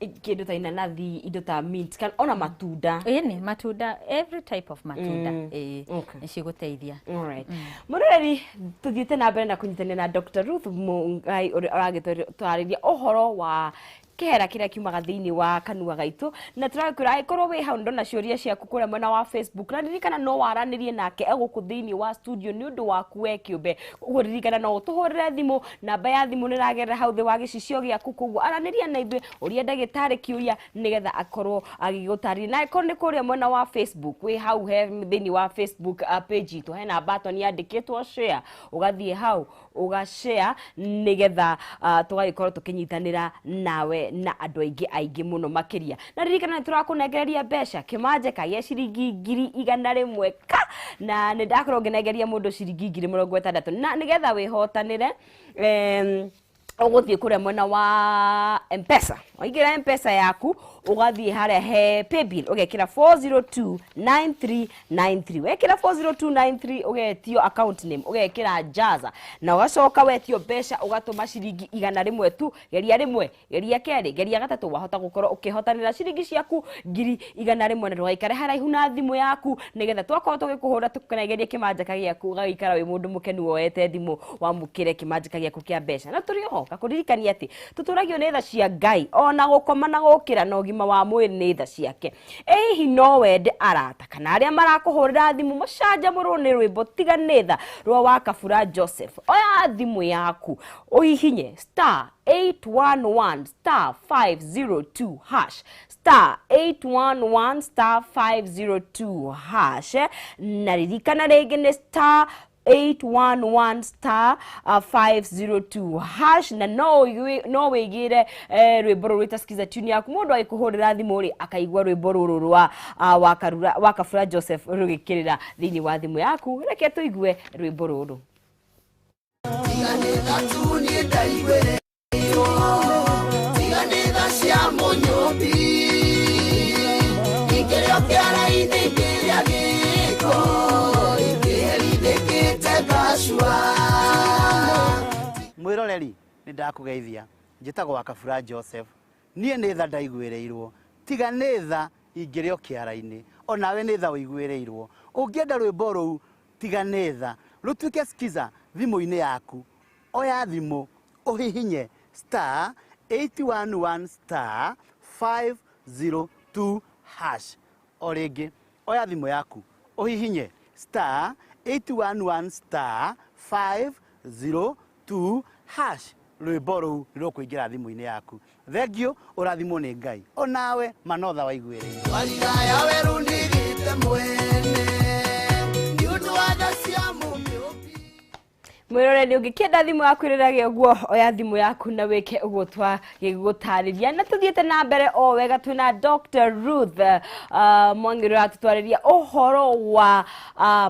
kĩndũ ta inanathi, indo ta mint, kana ona matunda? Ĩni, matunda, every type of matunda, ĩĩ, nĩ cigũteithia. Alright. Mũroreri, tũthiĩte na mbere na kũnyitanĩra na Dr. Ruth Mungai ũrĩa ũragĩtwarĩria ũhoro wa kĩhera kĩrĩa kiumaga thĩinĩ wa kanua gaitũ, na tũrakwĩra angĩkorwo wĩ hau ndona ciũria ciaku kũrĩa mwena wa Facebook, na ririkana no waranĩrie nake egũkũ thĩinĩ wa studio nĩ ũndũ waku we kĩũmbe. Ũguo ririkana no ũtũhũrĩre thimũ, namba ya thimũ nĩ ĩragerera hau thĩ wa gĩcicio gĩaku. Koguo aranĩria na ithuĩ, ũria ndagĩtarĩ kĩũria nĩgetha akorwo agĩgũtarĩria. Na angĩkorwo nĩ kũrĩa mwena wa Facebook, wĩ hau he thĩinĩ wa Facebook page itũ, hena button yandĩkĩtwo share, ũgathiĩ hau ũgashare nĩgetha tũgagĩkorwo tũkĩnyitanĩra nawe na andũ aingĩ aingĩ mũno makĩria. Na ririkana nĩ tũrakũnengereria mbeca kĩmanjĩka gĩa ciringi 100,000 ka, na nĩ ndakorwo ngĩnengeria mũndũ ciringi 60,000, na nĩgetha wĩhotanĩre, ũgũthiĩ kũrĩa mwena wa Mpesa. Waingĩra Mpesa yaku ũgathiĩ harĩa he paybill ũgekĩra 4029393. Wekĩra 40293 ũgetio account name, ũgekĩra Jaza, na ũgacoka wetio mbeca ũgatũma ciringi 100 tu. Geria rĩmwe, geria kerĩ, geria gatatũ, wahota gũkorwo ũkĩhotanĩra ciringi ciaku 100,000. Na ndũgaikare haraihu na thimũ yaku nĩgetha twakorwo tũgĩkũhũra tũkũnegerie kĩmanjĩka gĩaku ũgagĩikara wĩ mũndũ mũkenu woete thimũ wamũkĩre kĩmanjĩka gĩaku kĩa mbeca. Na tũrĩ oho ngakũririkania atĩ tũtũragio nĩ tha cia Ngai, ona gũkoma na gũkĩra na ũgima wa mwĩrĩ nĩ tha ciake. Ĩ hihi no wende arata kana arĩa marakũhũrĩra thimũ macanjamũrwo nĩ rwĩmbo tiga nĩ tha rwa Wakabura Joseph? Oya thimũ yaku ũhihinye star 811 star 502 hash, star 811 star 502 hash. Na ririkana rĩngĩ nĩ star 811 star 502 hash, na no wĩigĩre rwĩmbo rũrũ rwĩta Skiza tune yaku. Mũndũ agĩkũhũrĩra thimũ rĩ, akaigua rwĩmbo rũrũ rwa Wakabura Joseph rũgĩkĩrĩra thĩinĩ wa thimũ yaku. Reke tũigue rwĩmbo rũrũ. Mwiroreri nĩ ndakũgeithia, njĩtagwo Wakabura Joseph. Niĩ nĩ tha ndaiguĩrĩirwo, tiga nĩ tha ingĩrĩ o kĩara-inĩ, onawe nĩ tha ũiguĩrĩirwo. Ũngĩenda rwĩmbo rũu tiga nĩ tha rũtuĩke skiza thimũ-inĩ yaku, oya thimũ ũhihinye star 811 star 502 hash. O rĩngĩ oya thimũ yaku ũhihinye star 811 star 502 hash. Rwĩmbo rũu nĩ rũkũingĩra thimũ-inĩ yaku. Thengiũ, ũrathimwo nĩ Ngai, onawe manotha waiguĩrĩirwo. Walilaya weru ndigite mwene nĩ ũndũ wa tha cia Mũmĩũmbi. Mwirore nĩ ũngĩkĩenda thimũ yaku ĩrĩrage ũguo, oya thimũ yaku na wĩke ũguo twagĩgũtarĩria. Na tũthiĩte na mbere o wega twĩna Dr. Ruth Mwangi ũrĩa ũratũtwarĩria ũhoro wa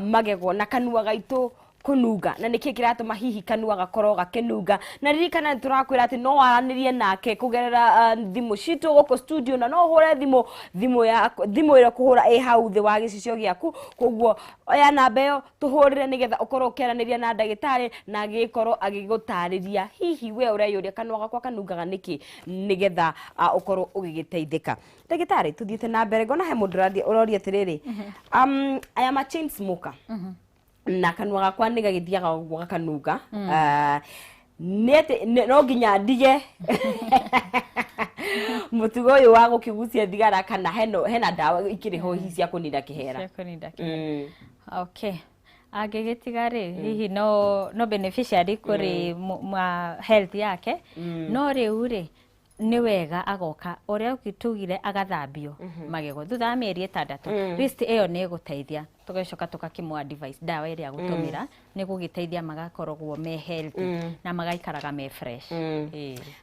magego na kanua gaitũ kũnunga, na nĩkĩ kĩratũma hihi kanua gakorwo gakĩnunga. Na ririkana nĩ tũrakwĩra atĩ no waranĩrie nake kũgerera thimũ citũ gũkũ studio, na no ũhũre thimũ thimũ ĩrĩa ũkũhũra ĩ hau thĩ wa gĩcicio gĩaku. Koguo oya namba ĩyo tũhũrĩre nĩgetha ũkorwo ũkĩaranĩria na ndagĩtarĩ na agĩkorwo agĩgũtarĩria hihi we ũreyũria kanua gakwa kanungaga nĩkĩ, nĩgetha ũkorwo ũgĩgĩteithĩka. Ndagĩtarĩ, tũthiĩte na mbere, ngona he mũndũ ũroria atĩrĩrĩ, I am a chain smoker na kanua gakwa nĩ gagĩthiaga ũguo gakanunga, nĩ no nginya ndige mũtugo ũyũ wa gũkĩgucia thigara, kana hena ndawa ikĩrĩ ho hihi cia kũnina kĩhera? Cia kũnina kĩhera. Okay, angĩgĩtiga rĩ, hihi no beneficiary kũrĩ health yake, no rĩu rĩ nĩ wega agoka ũrĩa tugire agathambio magego thutha wa mĩeri 6. List ĩyo nĩ ĩgũteithia, tũgacoka tũgakĩmũ advice ndawa ĩrĩa gũtũmĩra nĩ gũgĩteithia magakoragwo me healthy na magaikaraga me fresh.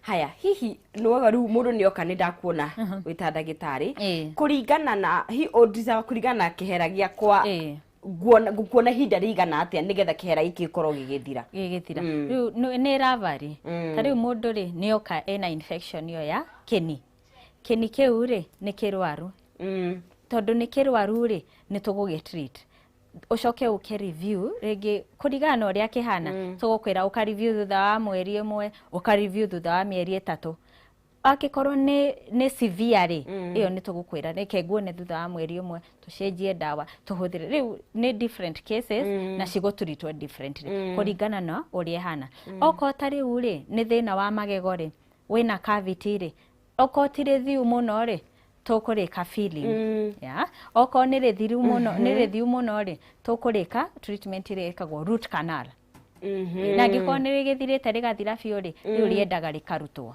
Haya, hihi nĩ wega rĩu mũndũ nĩ oka nĩ ndakuona wĩ ta ndagĩtarĩ, kũringana na hi ũndicaga kũringana na kĩhera gĩakwa, nguona ihinda rĩigana atĩa nĩgetha kĩhera gĩkĩ gĩkorwo gĩgĩthira? Gĩgĩthira rĩu nĩ ĩravari. Ta rĩu mũndũ rĩ nĩ oka ena infection ĩyo ya kĩni, kĩni kĩu rĩ nĩ kĩrwaru, tondũ nĩ kĩrwaru rĩ nĩ tũgũgĩ treat, ũcoke ũke review rĩngĩ kũringana na ũrĩa kĩhana. Tũgũkwĩra ũka review thutha wa mweri 1, ũka review thutha wa mĩeri 3. Angĩkorwo nĩ severe rĩ, ĩyo nĩ tũgũkwĩra reke nguone thutha wa mweri 1, tũcenjie ndawa tũhũthĩre. Rĩu nĩ different cases na cigũtreatwo differently kũringana na ũrĩa ĩhana. Okorwo ta rĩu rĩ nĩ thĩna wa magego rĩ, wĩna cavity rĩ, okorwo ti rĩthiu mũno rĩ, tũkũrĩka filling. Yeah, okorwo nĩ rĩthiru mũno, nĩ rĩthiu mũno rĩ, tũkũrĩka treatment ĩrĩa ĩkagwo root canal. Na angĩkorwo nĩ rĩgĩthirĩte rĩgathira biũ rĩ, rĩu rĩendaga rĩkarutwo.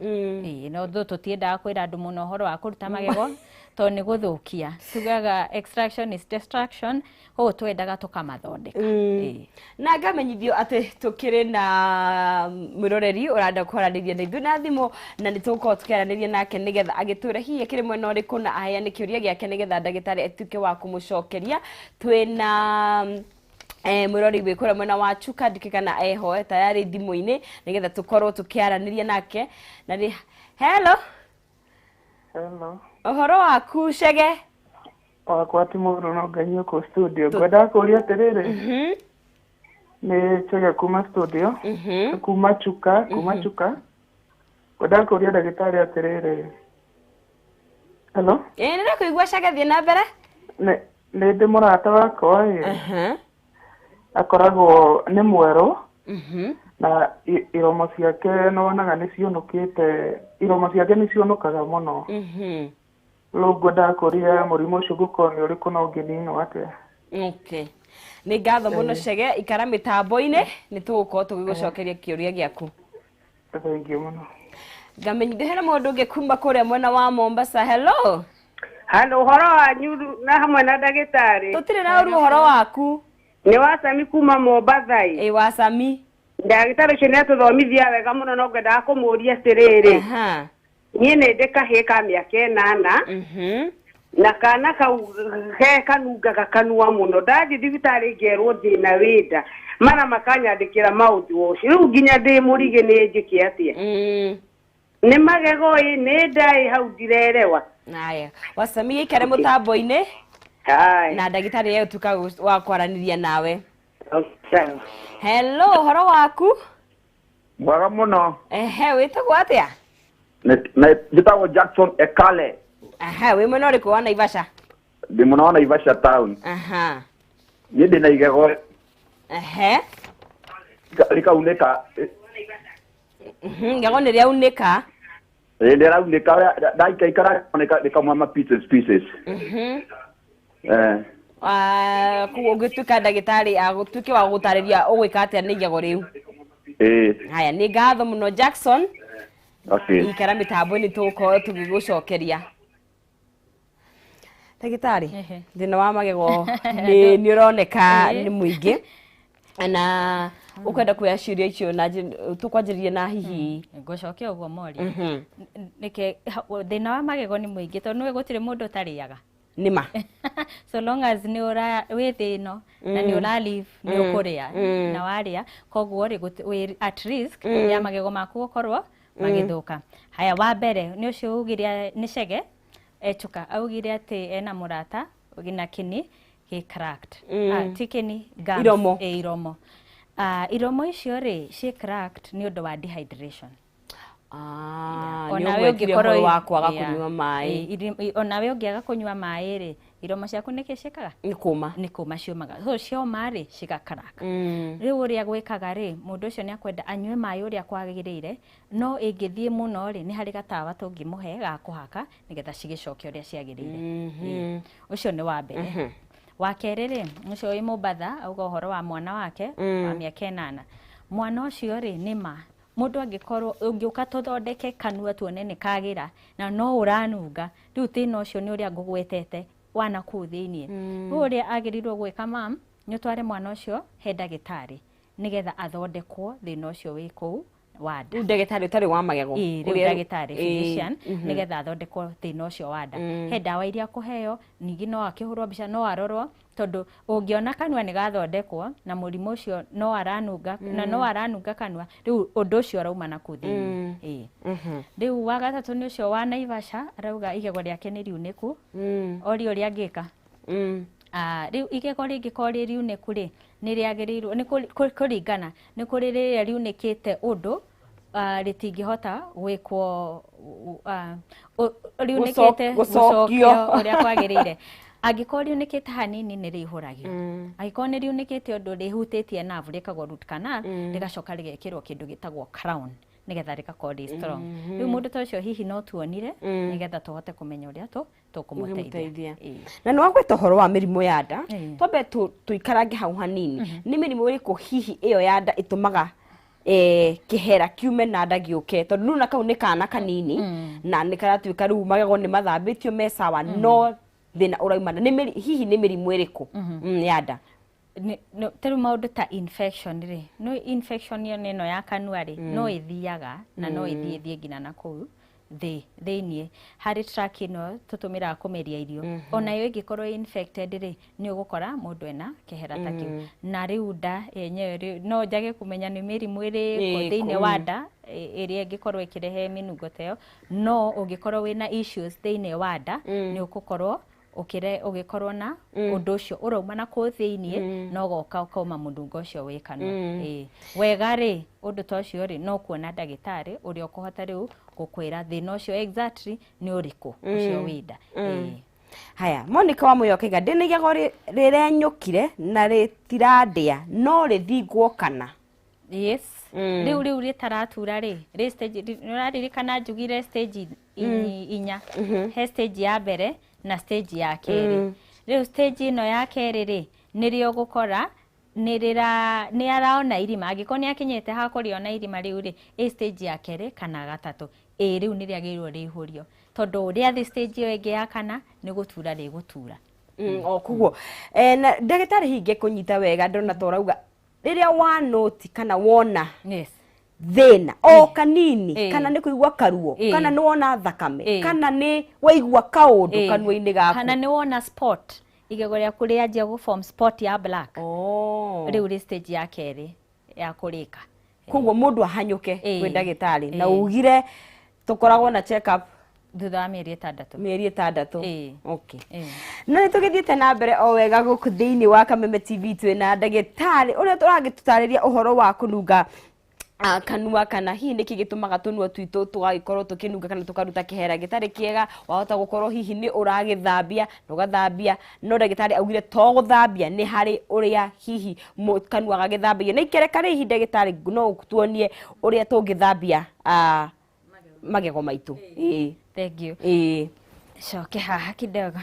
No tũtiendaga kwĩra andũ mũno ũhoro wa kũruta magego tondũ nĩ gũthũkia, tugaga extraction is destruction, koguo twendaga tũkamathondeka. Na ngamenyithio atĩ tũkĩrĩ na mwĩroreri ũrenda kwaranĩria na ithuĩ na thimũ, na nĩ tũgũkorwo tũkĩaranĩria nake nĩgetha agĩtwĩre hihi akĩrĩ mwena ũrĩkũ na aheane kĩũria gĩake nĩgetha ndagĩtarĩ atuĩke wa kũmũcokeria. Twĩna mwĩrori wĩ kũrĩa mwena wa Chuka, ndikĩ kana eho tayari thimũ-inĩ nĩgetha tũkorwo tũkĩaranĩria nake. Na nĩ hello. Hello. Ũhoro waku Chege? Wakwa ti mũru no Ngai ũkũ studio. Ngwendaga kũũria atĩrĩrĩ. Nĩ Chege kuma studio. Kuma Chuka, kuma Chuka. Ngwendaga kũũria ndagĩtarĩ atĩrĩrĩ. Hello? Ĩĩ nĩ ndakũigua Chege, thiĩ na mbere. Nĩ ndĩ mũrata wakwa ĩ. Akoragwo nĩ mwerũ. Na iromo ciake nĩwonaga nĩ ciũnũkĩte, iromo ciake nĩ ciũnũkaga mũno. Rĩu ngwendaga kũũria mũrimũ ũcio ũngĩkorwo nĩ ũrĩkũ na ũngĩninwo atĩa. Okay. Nĩ ngatho mũno Chege, ikara mĩtambo-inĩ nĩ tũgũkorwo tũgĩgũcokeria kĩũria gĩaku. Thengiũ mũno. Ngamenyithia hena mũndũ ũngĩ kuma kũrĩa mwena wa Mombasa. Hello. Hello, ũhoro wanyu na hamwe na ndagĩtarĩ. Tũtirĩ na ũru, ũhoro waku? Nĩ Wacami kuma Mombatha. Ĩ Wacami. Ndagĩtarĩ ũcio nĩ atũthomithia wega mũno no ngwendaga kũmũria atĩrĩrĩ. Niĩ nĩ ndĩ kahĩĩ ka mĩaka 8 na kana kau ke kanungaga kanua mũno. Ndathiĩ thibitarĩ ngerwo thĩna wĩ nda, mara makanyandĩkĩra mouthwash. Rĩu nginya ndĩ mũrige nĩ njĩke atĩa? Nĩ magego ĩ, nĩ nda ĩ, hau ndirerewa. Haya, Wacami ikare mũtambo-inĩ na ndagĩtarĩ egũtuĩka wa kwaranĩria nawe. Hello, ũhoro waku? Mwega mũno. Ehe, wĩtagwo atĩa? Njĩtagwo Jackson Ekale. Aha, wĩ mwena ũrĩkũ wa Naivasha? Ndĩ mwena wa Naivasha town. Aha. Niĩ ndĩ na igego. Ehe. Rĩkaunĩka. Igego nĩ rĩaunĩka. Ĩ rĩraunĩka, ndaikaikara rĩkauma ma pieces pieces. Koguo ũngĩtuĩka ndagĩtarĩ agũtuĩke wa gũtarĩria ũgwĩka atĩa nĩ igego rĩu. Haya, nĩ ngatho mũno Jackson. Okay. Ikara mĩtambo-inĩ tũgũkorwo tũgĩgũcokeria. Ndagĩtarĩ, thĩna wa magego nĩ ũroneka nĩ mũingĩ na ũkwenda kuoya ciũria icio na tũkwanjĩrĩria na hihi ngũcokia ũguo moria. Nĩkĩ thĩna wa magego nĩ mũingĩ tondũ nĩũĩ gũtirĩ mũndũ ũtarĩaga. Nĩma. So long as nĩ ũra wĩ thĩ ĩno na nĩ ũra live nĩ ũkũrĩa na warĩa, koguo rĩ wĩ at risk ya magego maku gũkorwo magĩthũka. Haya, wa mbere nĩ ũcio ugire nĩ Chege Echuka augire atĩ ena mũrata na kĩni gĩ cracked. Ti kĩni, gums. Iromo. Iromo. Iromo icio rĩ ciĩ cracked nĩ ũndũ wa dehydration. Nĩ ũgwetire ũhoro wa kwaga kũnyua maĩ. Onawe ũngĩaga kũnyua maĩ rĩ, iromo ciaku nĩkĩ ciĩkaga? Nĩ kũma. Nĩ kũma ciũmaga. So cioma rĩ cigakaraga. Rĩu ũrĩa gwĩkaga rĩ, mũndũ ũcio nĩ akwenda anyue maĩ ũrĩa kwagĩrĩire, no ĩngĩthiĩ mũno rĩ, nĩ harĩ gatawa tũngĩmũhe ga kũhaka nĩgetha cigĩcoke ũrĩa ciagĩrĩire. Ũcio nĩ wa mbere. Wa kerĩ rĩ, ũcio wĩ Mombatha auga ũhoro wa mwana wake wa mĩaka 8. Mwana ũcio rĩ, nĩ ma mũndũ angĩkorwo ũngĩũka tũthondeke kanua tuone nĩ kagĩra na no ũranunga, rĩu thĩna ũcio nĩ ũrĩa ngũgwetete wana kũu thĩiniĩ. Rĩu ũrĩa agĩrĩirwo gwĩka mam, nĩ ũtware mwana ũcio he ndagĩtarĩ nĩgetha athondekwo thĩna ũcio wĩ kũu wa nda. Rĩu ndagĩtarĩ ũtarĩ wa magego. Ĩĩ, rĩu ndagĩtarĩ physician nĩgetha athondekwo thĩna ũcio wa nda. He ndawa iria akũheo, ningĩ no akĩhũrwo mbica, no arorwo, tondũ ũngĩona kanua nĩ gathondekwo na mũrimũ ũcio no aranunga, na no aranunga kanua, rĩu ũndũ ũcio ũrauma na kũu thĩiniĩ. Ĩĩ. Rĩu wa gatatũ nĩ ũcio wa Naivasha, arauga igego rĩake nĩ riunĩku, oria ũrĩa angĩka. Rĩu igego rĩngĩkorwo rĩ riunĩku rĩ, nĩ rĩagĩrĩirwo nĩ kũringana, nĩ kũrĩ rĩrĩa riunĩkĩte ũndũ rĩtingĩhota gwĩkwo riunĩkĩte gũcokio ũrĩa kwagĩrĩire. Angĩkorwo riunĩkĩte hanini nĩ rĩihũragio. Angĩkorwo nĩ riunĩkĩte ũndũ rĩhutĩtie nerve rĩkagwo root canal, rĩgacoka rĩgekĩrwo kĩndũ gĩtagwo crown nĩgetha rĩgakorwo rĩ strong. Rĩu mũndũ ta ũcio hihi no tuonire nĩgetha tũhote kũmenya ũrĩa tũkũmũteithia. Na nĩ wagweta ũhoro wa mĩrimũ ya nda, twambe tũikarange hau hanini. Nĩ mĩrimũ ĩrĩkũ hihi ĩyo ya nda ĩtũmaga kĩhera kiume na nda gĩũke, tondũ rĩu na kau nĩ kana kanini na nĩ karatuĩka rĩu magego nĩ mathambĩtio me sawa, no thĩna ũraumana nĩ hihi nĩ mĩrimũ ĩrĩkũ ya nda? Ta rĩu maũndũ ta infection rĩ, no infection ĩyo ĩno ya kanua rĩ, no ĩthiaga na no ĩthiĩ ĩthiĩ nginya na kũu Thĩ thĩiniĩ harĩ track ĩno tũtũmĩraga kũmeria irio, onayo ĩngĩkorwo infected rĩ, nĩ ũgũkora mũndũ ena kĩhera ta kĩu. Na rĩu nda yenyewe rĩ, no njage kũmenya nĩ mĩrimũ ĩrĩkũ thĩinĩ wa nda ĩrĩa ĩngĩkorwo ĩkĩrehe mĩnungo ta ĩyo, no ũngĩkorwo wĩna issues thĩinĩ wa nda, nĩ ũgũkorwo ũgĩkorwo na ũndũ ũcio ũrauma na kũu thĩiniĩ na ũgoka ũkauma mũnungo ũcio wĩ kanua. Ĩĩ, wega rĩ, ũndũ ta ũcio rĩ, no kuona ndagĩtarĩ ũrĩa ũkũhota rĩu gũkwĩra thĩna ũcio exactly nĩ ũrĩkũ ũcio wĩ nda. Ĩĩ. Haya, Monica wa Mũyoka, ndĩna igego rĩrenyũkire na rĩtirandĩa, no rĩthingwo kana? Yes. Rĩu rĩtaratura rĩ, rĩ stage, nĩũraririkana njugire stage inya? He stage ya mbere na stage ya kerĩ. Rĩu stage ĩno ya kerĩ rĩ, nĩrĩo ũgũkora nĩ araona irima. Angĩkorwo nĩ akinyĩte ha kũrĩona irima rĩu rĩ, ĩ stage ya kerĩ kana gatatũ, ĩ rĩu nĩ rĩagĩrĩirwo rĩihũrio, tondũ rĩathi stage ĩyo ĩngĩ ya kana nĩ gũtura rĩgũtura. O koguo na ndagĩtarĩ hinge kũnyita wega, ndona ta ũrauga rĩrĩa wanoti kana wona thĩna o kanini, kana nĩ kũigua karuo, kana nĩ wona thakame, kana nĩ waigua kaũndũ kanua-inĩ gaku, kana nĩ wona spot, igego rĩaku rĩanjia gũ form spot ya black, rĩu rĩ stage ya kerĩ ya kũrĩka. Koguo mũndũ ahanyũke kwĩ ndagĩtarĩ na ugire tũkoragwo na check up thutha wa mĩeri 6. Mĩeri 6. Okay. No nĩ tũgĩthiĩte na mbere o wega gũkũ thĩinĩ wa Kameme TV, twĩna ndagĩtarĩ ũrĩa tũragĩtũtarĩria ũhoro wa kũnunga kanua, kana hihi nĩkĩ gĩtũmaga tũnua twitũ tũgagĩkorwo tũkĩnunga kana tũkaruta kĩhera gĩtarĩ kĩega. Wahota gũkorwo hihi nĩ ũragĩthambia na ũgathambia, no ndagĩtarĩ augire to gũthambia, nĩ harĩ ũrĩa hihi kanua gagĩthambagio na ikereka rĩ. Hihi ndagĩtarĩ no tuonie ũrĩa tũngĩthambia magego maitũ? Ĩĩ. Thank you. Ĩĩ. Coke haha kidogo.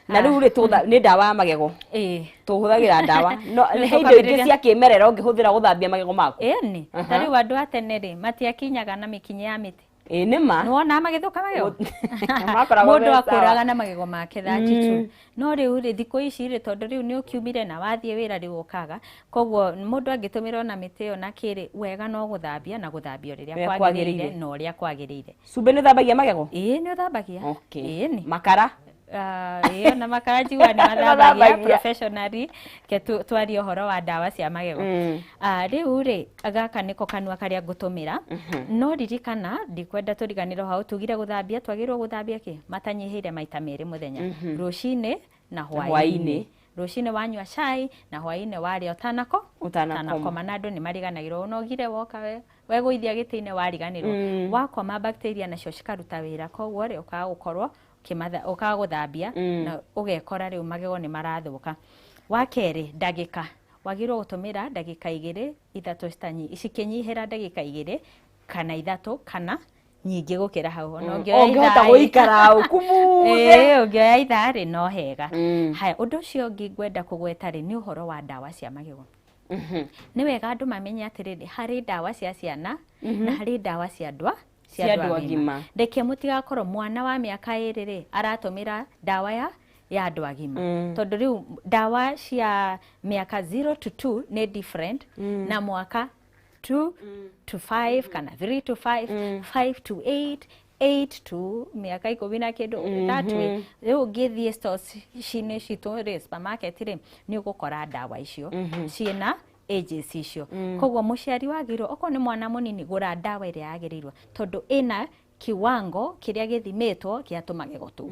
Na rĩu rĩ, nĩ ndawa ya magego? Ĩĩ. Tũhũthagĩra ndawa, no he indo ingĩ cia kĩmerera ũngĩhũthĩra gũthambia magego maku? Ĩni, ta rĩu andũ a tene rĩ, matiakinyaga na mĩkinyĩ ya mĩtĩ. Ĩĩ, nĩ ma. Nĩwona magĩthũka magego? Makoragwo Mũndũ me sawa. akũraga na magego make 32. No rĩu rĩ, thikũ ici rĩ, tondũ rĩu nĩ ũkiumire na wathiĩ wĩra, rĩu ũkaga, koguo mũndũ angĩtũmĩra ona mĩtĩ ĩyo na kĩrĩ, wega no gũthambia na gũthambia rĩrĩa Ũrĩa kwagĩrĩire kwagĩrĩire. na ũrĩa kwagĩrĩire. Cumbĩ nĩ ũthambagia magego? Ĩĩ, nĩ ũthambagia. Ĩĩ, nĩ. Makara? Ĩyo na makara njigua nĩ mathambagia Mathambagia. professionally. Ke twarie ũhoro wa ndawa cia magego. Rĩu rĩ, gaka nĩko kanua karĩa ngũtũmĩra, no ririkana, ndikwenda tũriganĩrwo hau tugire gũthambia, twagĩrĩirwo gũthambia kĩ matanyihĩire maita merĩ mũthenya, rũcinĩ na hwaĩ-inĩ. Hwaĩ-inĩ. Rũcinĩ wanyua cai na hwaĩ-inĩ warĩa ũtanako Ũtanakoma. Ũtanakoma. Na andũ nĩ mariganagĩrwo, ũnogire, woka we wegũithia gĩtĩ-inĩ, wariganĩrwo, wakoma, bacteria nacio cikaruta wĩra, koguo rĩ, ũkaga gũkorwo ũkaga gũthambia na ũgekora rĩu magego nĩ marathũka. Wa kerĩ, ndagĩka wagĩrĩirwo gũtũmĩra ndagĩka 2, 3, cikĩnyihĩra ndagĩka 2 kana 3 kana nyingĩ gũkĩra hau. Ona ũngĩoya Ũngĩhota ithaa ĩ- gũikara ũkumuthe. Ĩĩ, ũngĩoya ithaa rĩ, no hega. Haya, ũndũ ũcio ũngĩ ngwenda kũgweta rĩ, nĩ ũhoro wa ndawa cia magego. Nĩ wega andũ mamenye atĩrĩrĩ, harĩ ndawa cia ciana na harĩ ndawa cia andũ Cia andũ agima. Reke mũtigakorwo mwana wa mĩaka 2 rĩ, aratũmĩra ndawa ya andũ agima, tondũ rĩu ndawa cia mĩaka 0 to 2 nĩ different na mwaka 2 to 5 kana 3 to 5, 5 to 8, 8 to mĩaka 10 na kĩndũ, that way. Rĩu ũngĩthiĩ stores cinĩ citũ rĩ, supermarket rĩ, nĩ ũgũkora ndawa icio ciĩna ages icio. Koguo mũciari wagĩrĩirwo, okorwo nĩ mwana mũnini, gũra ndawa ĩrĩa yagĩrĩirwo, tondũ ĩna kiwango kĩrĩa gĩthimĩtwo gĩa tũmagego tũu.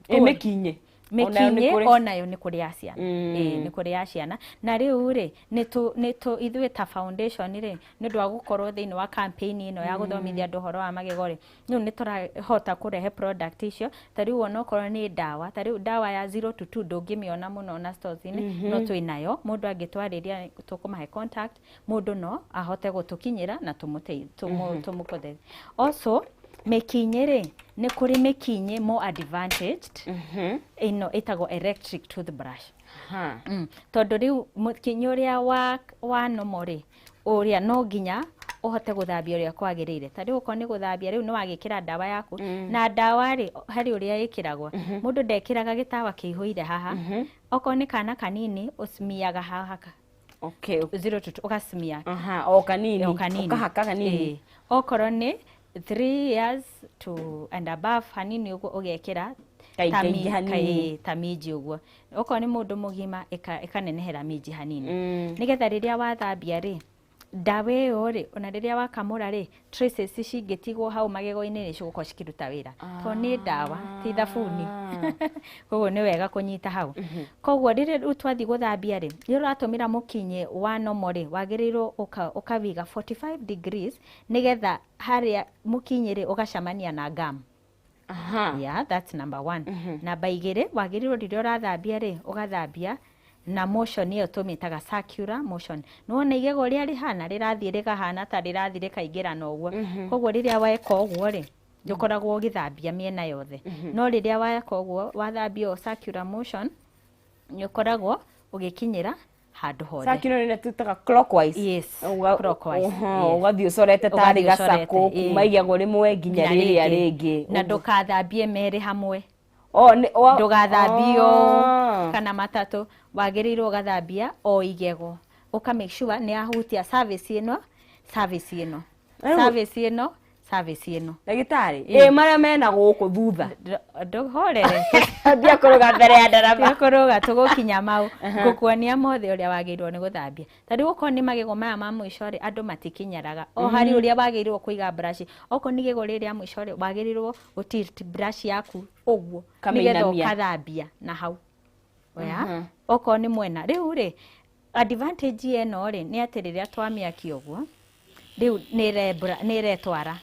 Ĩ mĩkinyĩ? Onayo nĩ Mĩkinyĩ kũrĩ? Onayo nĩ kũrĩ ya ciana. Ĩĩ, nĩ kũrĩ ya ciana. Na rĩu rĩ, nĩ tũ ithuĩ ta foundation rĩ, nĩ ũndũ wa gũkorwo thĩinĩ wa campaign ĩno ya gũthomithia andũ ũhoro wa magego rĩ, rĩu nĩ tũrahota kũrehe product icio. Ta rĩu onokorwo nĩ ndawa, ta rĩu ndawa ya 0 to 2 ndũngĩmĩona mũno na stores-inĩ, no twĩnayo. Mũndũ angĩtwarĩria, tũkũmahe contact, mũndũ no ahote gũtũkinyĩra na tũmũkũthĩ. Also mĩkinyĩ rĩ, nĩ kũrĩ mĩkinyĩ more advantaged, ĩno ĩtagwo electric toothbrush. Tondũ rĩu mũkinyĩ ũrĩa wa normal rĩ, ũrĩa no nginya ũhote gũthambia ũrĩa kwagĩrĩire, ta rĩu okorwo nĩ gũthambia, rĩu nĩ wagĩkĩra ndawa yaku, na ndawa rĩ, harĩ ũrĩa ĩkĩragwo. Mũndũ ndekĩraga gĩtawa kĩihũire haha. Okorwo nĩ kana kanini, ũcimiaga haha 0 to 2, ũgacimia. Aha, o kanini. O kanini. Ũkahaka kanini. Ĩĩ. Okorwo nĩ 3 years to and above hanini ũguo ũgekĩra ta minji ũguo. Okorwo nĩ mũndũ mũgima ĩkanenehera minji hanini. Nĩgetha rĩrĩa wathambia rĩ, ndawa ĩyo rĩ, ona rĩrĩa wakamũra rĩ, traces cingĩtigwo hau magego-inĩ nĩ cigũkorwo cikĩruta wĩra. Tondũ nĩ ndawa, ti thabuni. Koguo nĩ wega kũnyita hau. Koguo rĩrĩa rĩu twathiĩ gũthambia rĩ, rĩrĩa ũratũmĩra mũkinyĩ wa normal rĩ, wagĩrĩirwo ũkawiga 45 degrees nĩgetha harĩa mũkinyĩ rĩ ũgacemania na gum. Yeah, that's number 1. Namba 2, wagĩrĩirwo rĩrĩa ũrathambia rĩ, ũgathambia na motion ĩyo tũmĩtaga circular motion. Nĩwona igego rĩrĩa rĩhana rĩrathiĩ rĩkahana ta rĩrathiĩ rĩkaingĩrana ũguo. Koguo rĩrĩa weka ũguo rĩ, ndũkoragwo ũgĩthambia mĩena yothe. No rĩrĩa weka ũguo, wathambia o circular motion, nĩ ũkoragwo ũgĩkinyĩra handũ hothe. Circular nĩ tũtaga clockwise. Yes, clockwise. Ũgathiĩ ũcorete tarĩ gacakũ kuma igego rĩmwe nginya rĩrĩa rĩngĩ. Na ndũkathambie merĩ hamwe. Ndũgathambio kana matatũ, wagĩrĩirwo ũgathambia o igego. Ũka make sure nĩ ahutia service ĩno, service ĩno, service ĩno, service ĩno. Ndagĩtarĩ, ĩ marĩa mena gũkũ thutha. Ndũhorere. Ndia kũrũga mbere ya ndarama. Ndia kũrũga, tũgũkinya mau. Ngũkuonia mothe ũrĩa wagĩrĩirwo nĩ gũthambia. Ta rĩu okorwo nĩ magego maya ma mũico rĩ, andũ matikinyaraga. O harĩ ũrĩa wagĩrĩirwo kũiga brush. Okorwo nĩ igego rĩrĩa mũico rĩ, wagĩrĩirwo gũ-tilt brush yaku ũguo, nĩgetha ũkathambia na hau. Oya, okorwo nĩ mwena. Rĩu rĩ, advantage ĩno rĩ, nĩ atĩ rĩrĩa twamĩakia ũguo, rĩu nĩ ĩretwara.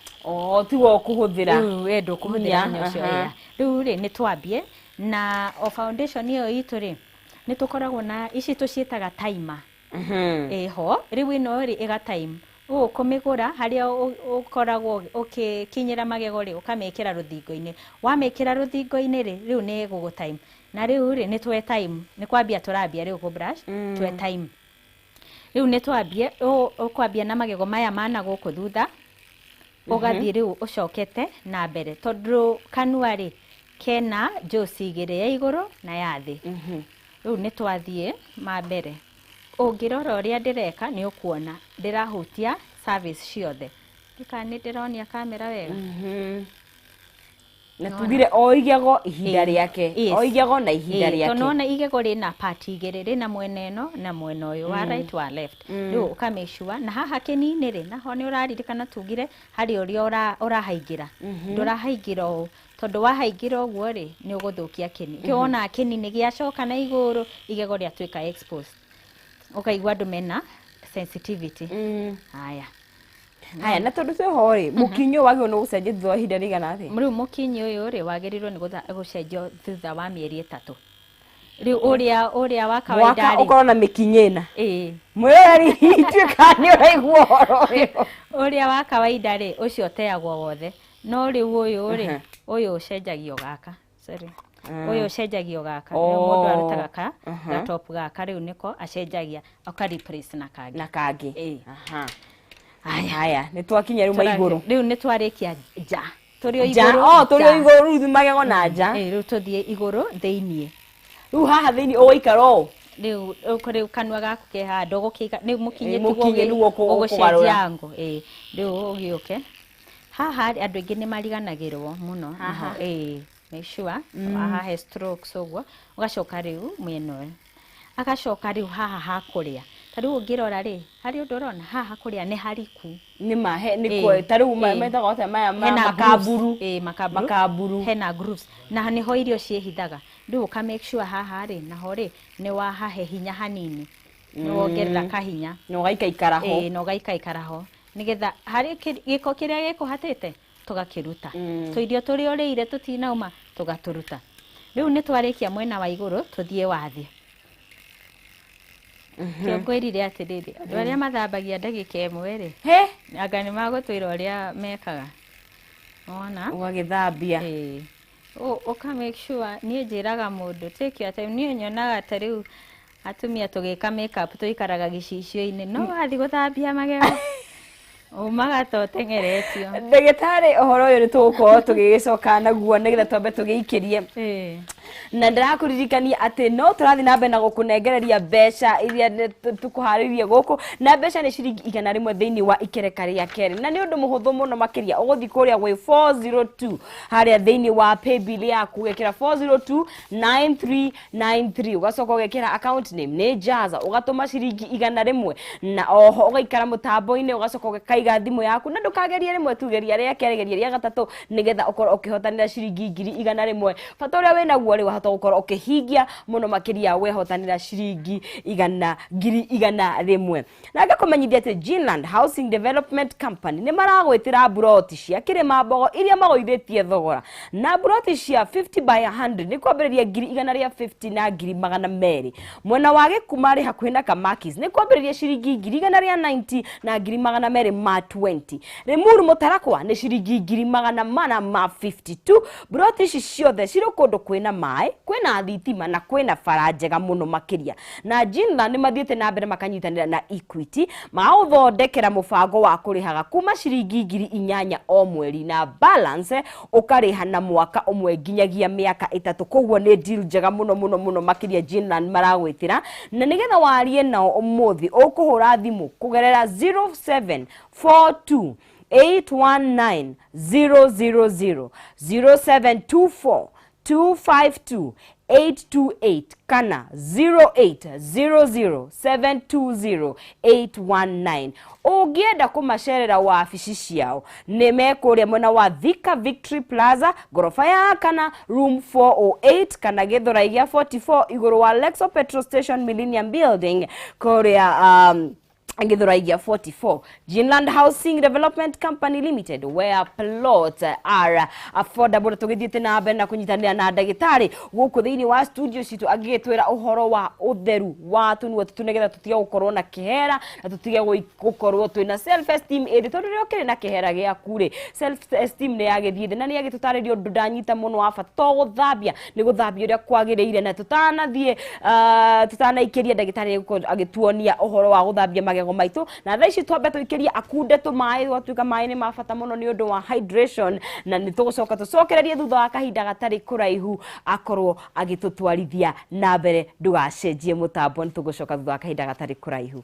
Tiwe ũkũhũthĩra. Rĩu we ndũkũhũthĩra hinya ũcio, yeah. Rĩu rĩ, nĩ twambie na o foundation ĩyo itũ rĩ, nĩ tũkoragwo na ici tũciĩtaga timer. Ĩho, rĩu ĩno rĩ ĩga time. Ũkũmĩgũra harĩa ũkoragwo ũkĩkinyĩra magego rĩ, ũkamĩkĩra rũthingo-inĩ. Wamĩkĩra rũthingo-inĩ rĩ, rĩu nĩ ĩgũgũ time. Na rĩu rĩ, nĩ twe time. Nĩ kwambia tũrambia rĩu kũ brush, twe time. Rĩu nĩ twambie, ũkwambia na magego maya mana gũkũ thutha, ũgathiĩ rĩu ũcokete na mbere. Tondũ kanua rĩ, kena njoci igĩrĩ, ya igũrũ na ya thĩ. Rĩu nĩ twathiĩ ma mbere. Ũngĩrora ũrĩa ndĩreka nĩ ũkuona ndĩrahutia service ciothe. Ndika nĩ ndĩronia kamera wega. Na tugire o igego ihinda rĩake, o igego na ihinda rĩake. Tondũ nĩwona igego rĩna part igĩrĩ, rĩna mwena ĩno na mwena ũyũ wa right wa left. Rĩu ũka make sure na haha kĩni-inĩ rĩ, naho nĩ ũraririkana tugire harĩ ũrĩa ũrahaingĩra. Ndũrahaingĩra ũũ, tondũ wahaingĩra ũguo rĩ, nĩ ũgũthũkia kĩni. Kĩo wonaga kĩni nĩ gĩacoka na igũrũ, igego rĩatuĩka exposed. Ũkaigua andũ mena sensitivity. Haya. Haya, na tondũ twĩho rĩ, mũkinyo wagĩrĩirwo nĩ gũcenjio thutha wa ihinda rĩigana atĩa? Rĩu mũkinyo ũyũ rĩ, wagĩrĩirwo nĩ gũcenjio thutha wa mĩeri 3. Rĩu ũrĩa wa kawaida rĩ, mwaka ũkorwo na mĩkinyĩ ĩna. Ĩĩ. Mwĩrori ituĩka nĩ ũraigua ũhoro ũyũ. Ũrĩa wa kawaida rĩ, ũcio ũteagwo wothe. No rĩu ũyũ rĩ, ũyũ ũcenjagio gaka. Sorry. Ũyũ ũcenjagio gaka. Rĩu mũndũ arutaga ka gatop gaka rĩu nĩko acenjagia, aka replace na kangĩ. Na kangĩ. Ĩĩ. Haya, nĩ twakinya rĩu maigũrũ. Rĩu nĩ twarĩkia nja. Tũrĩ o igũrũ. Tũrĩ o igũrũ rĩu magego na nja. Ĩĩ, rĩu tũthiĩ igũrũ thĩiniĩ. Rĩu haha thĩiniĩ ũgũikara ũũ? Rĩu rĩu kanua gaku ke haha, ndũgũkĩiga, rĩu mũkinyĩ Mũkinyĩ tiguo nĩguo ũkũgarũra. ũgũcenjia angle. Ĩĩ, rĩu ũgĩũke. Haha andũ aingĩ nĩ mariganagĩrwo mũno. Haha. Ĩĩ, make sure haha he strokes ũguo. Ũgacoka rĩu mwena ũyũ. Agacoka rĩu haha ha kũrĩa. Ta rĩu ũngĩrora rĩ, harĩ ũndũ ũrona haha kũrĩa nĩ hariku. Nĩ ma, he, nĩ kwe, ta rĩu metagwo atĩa maya ma Hena makaburu. grooves. Ĩĩ, makaburu. Makaburu. Hena grooves. Na nĩho irio ciĩhithaga. Rĩu ũka make sure haha rĩ, naho rĩ, nĩ wahahe hinya hanini. Nĩ wongerera kahinya. Na ũgaikaikara ho. Ĩĩ, na ũgaikaikara ho. Nĩgetha harĩ gĩko kĩrĩa gĩkũhatĩte, tũgakĩruta. Tũirio tũrĩa ũrĩire tũtinauma, tũgatũruta. Rĩu nĩ twarĩkia mwena wa igũrũ, tũthiĩ wa thĩ. Kĩo ngwĩrire atĩrĩrĩ, andũ arĩa mathambagia ndagĩka ĩmwe rĩ, He? anga nĩ magũtwĩra ũrĩa mekaga. Wona? Ũgagĩthambia. Ĩĩ. Ũka make sure, niĩ njĩraga mũndũ, take your time. Niĩ nyonaga ta rĩu atumia tũgĩka makeup tũikaraga gĩcicio-inĩ, no wathiĩ gũthambia magego, umaga ta ũteng'eretio. Ndagĩtarĩ, ũhoro ũyũ nĩ tũgũkorwo tũgĩgĩcoka naguo nĩgetha twambe tũgĩikĩrie. Na ndĩrakũririkania atĩ no tũrathiĩ na mbere na gũkũnengereria mbeca iria tũkũharĩirie gũkũ, na mbeca nĩ ciringi 100 thĩinĩ wa ikereka rĩa kerĩ, na nĩ ũndũ mũhũthũ mũno makĩria. Ũgũthiĩ kũrĩa gwĩ 402 harĩa thĩinĩ wa paybill yaku, ũgekĩra 4029393, ũgacoka ũgekĩra account name nĩ Jaza, ũgatũma ciringi 100, na oho ũgaikara mũtambo-inĩ, ũgacoka ũgakaiga thimũ yaku, na ndũkagerie rĩmwe tu, geria rĩa kerĩ, geria rĩa gatatũ, nĩgetha ũkorwo ũkĩhotanĩra ciringi 100,000. Bata ũrĩa wĩnaguo rĩ, wahota gũkorwo ũkĩhingia mũno makĩria wehotanĩra ciringi 100,000. Na ngakũmenyithia atĩ Ginland Housing Development Company nĩ maragwĩtĩra mburoti cia Kĩrĩma Mbogo iria magũithĩtie thogora, na mburoti cia 50 by 100 nĩ kwambĩrĩria 150,000 na 200,000. Mwena wa Gĩkuma rĩ hakuhĩ na Kamakis nĩ kwambĩrĩria ciringi 190,000 na 220,000. Limuru Mũtarakwa nĩ ciringi 452,000. Mburoti ici ciothe cirĩ kũndũ kwĩna maĩ, kwĩna thitima na kwĩna bara njega mũno makĩria. Na Ginland nĩ mathiĩte na mbere makanyitanĩra na Equity, magaũthondekera mũbango wa kũrĩhaga kuma ciringi 8,000 o mweri, na balance ũkarĩha na mwaka ũmwe nginyagia mĩaka 3. Koguo nĩ deal njega mũno mũno mũno makĩria Ginland maragwĩtĩra, na nĩgetha warie nao ũmũthĩ ũkũhũra thimũ kũgerera 0742 819 000, 0724 252 828 kana 0800 720 819. Ũngĩenda kũmacerera wabici ciao nĩ mekũrĩa mwena wa Thika Victory Plaza, ngoroba ya kana room 408, kana Gĩthũrai gĩa 44 igũrũ wa Lexo Petrol Station Millennium Building kũrĩa Gĩthũrai gĩa 44. Ginland Housing Development Company Limited, where plots are affordable. Tũgĩthiĩte na mbere na kũnyitanĩra na ndagĩtarĩ gũkũ thĩinĩ wa studio citũ agĩgĩtwĩra ũhoro wa ũtheru wa tũnua tũtũ, nĩgetha tũtige gũkorwo na kĩhera na tũtige gũkorwo twĩna self esteem ĩrĩ, tondũ rĩrĩa ũkĩrĩ na kĩhera gĩaku rĩ, self esteem nĩ yagĩthiĩ thĩ. Na nĩ agĩtũtarĩria ũndũ ndanyita mũno wa bata, to gũthambia nĩ gũthambia ũrĩa kwagĩrĩire. Na tũtanathiĩ tũtanaikĩria ndagĩtarĩ agĩtuonia ũhoro wa gũthambia magego maitũ, na thaa ici twambe tũikĩrie akunde tũmaĩ, gwatuĩka maĩ nĩ ma bata mũno nĩ ũndũ wa hydration, na nĩ tũgũcoka tũcokererie thutha wa kahinda gatarĩ kũraihu akorwo agĩtũtwarithia na mbere. Ndũgacenjie mũtambo, nĩ tũgũcoka thutha wa kahinda gatarĩ kũraihu.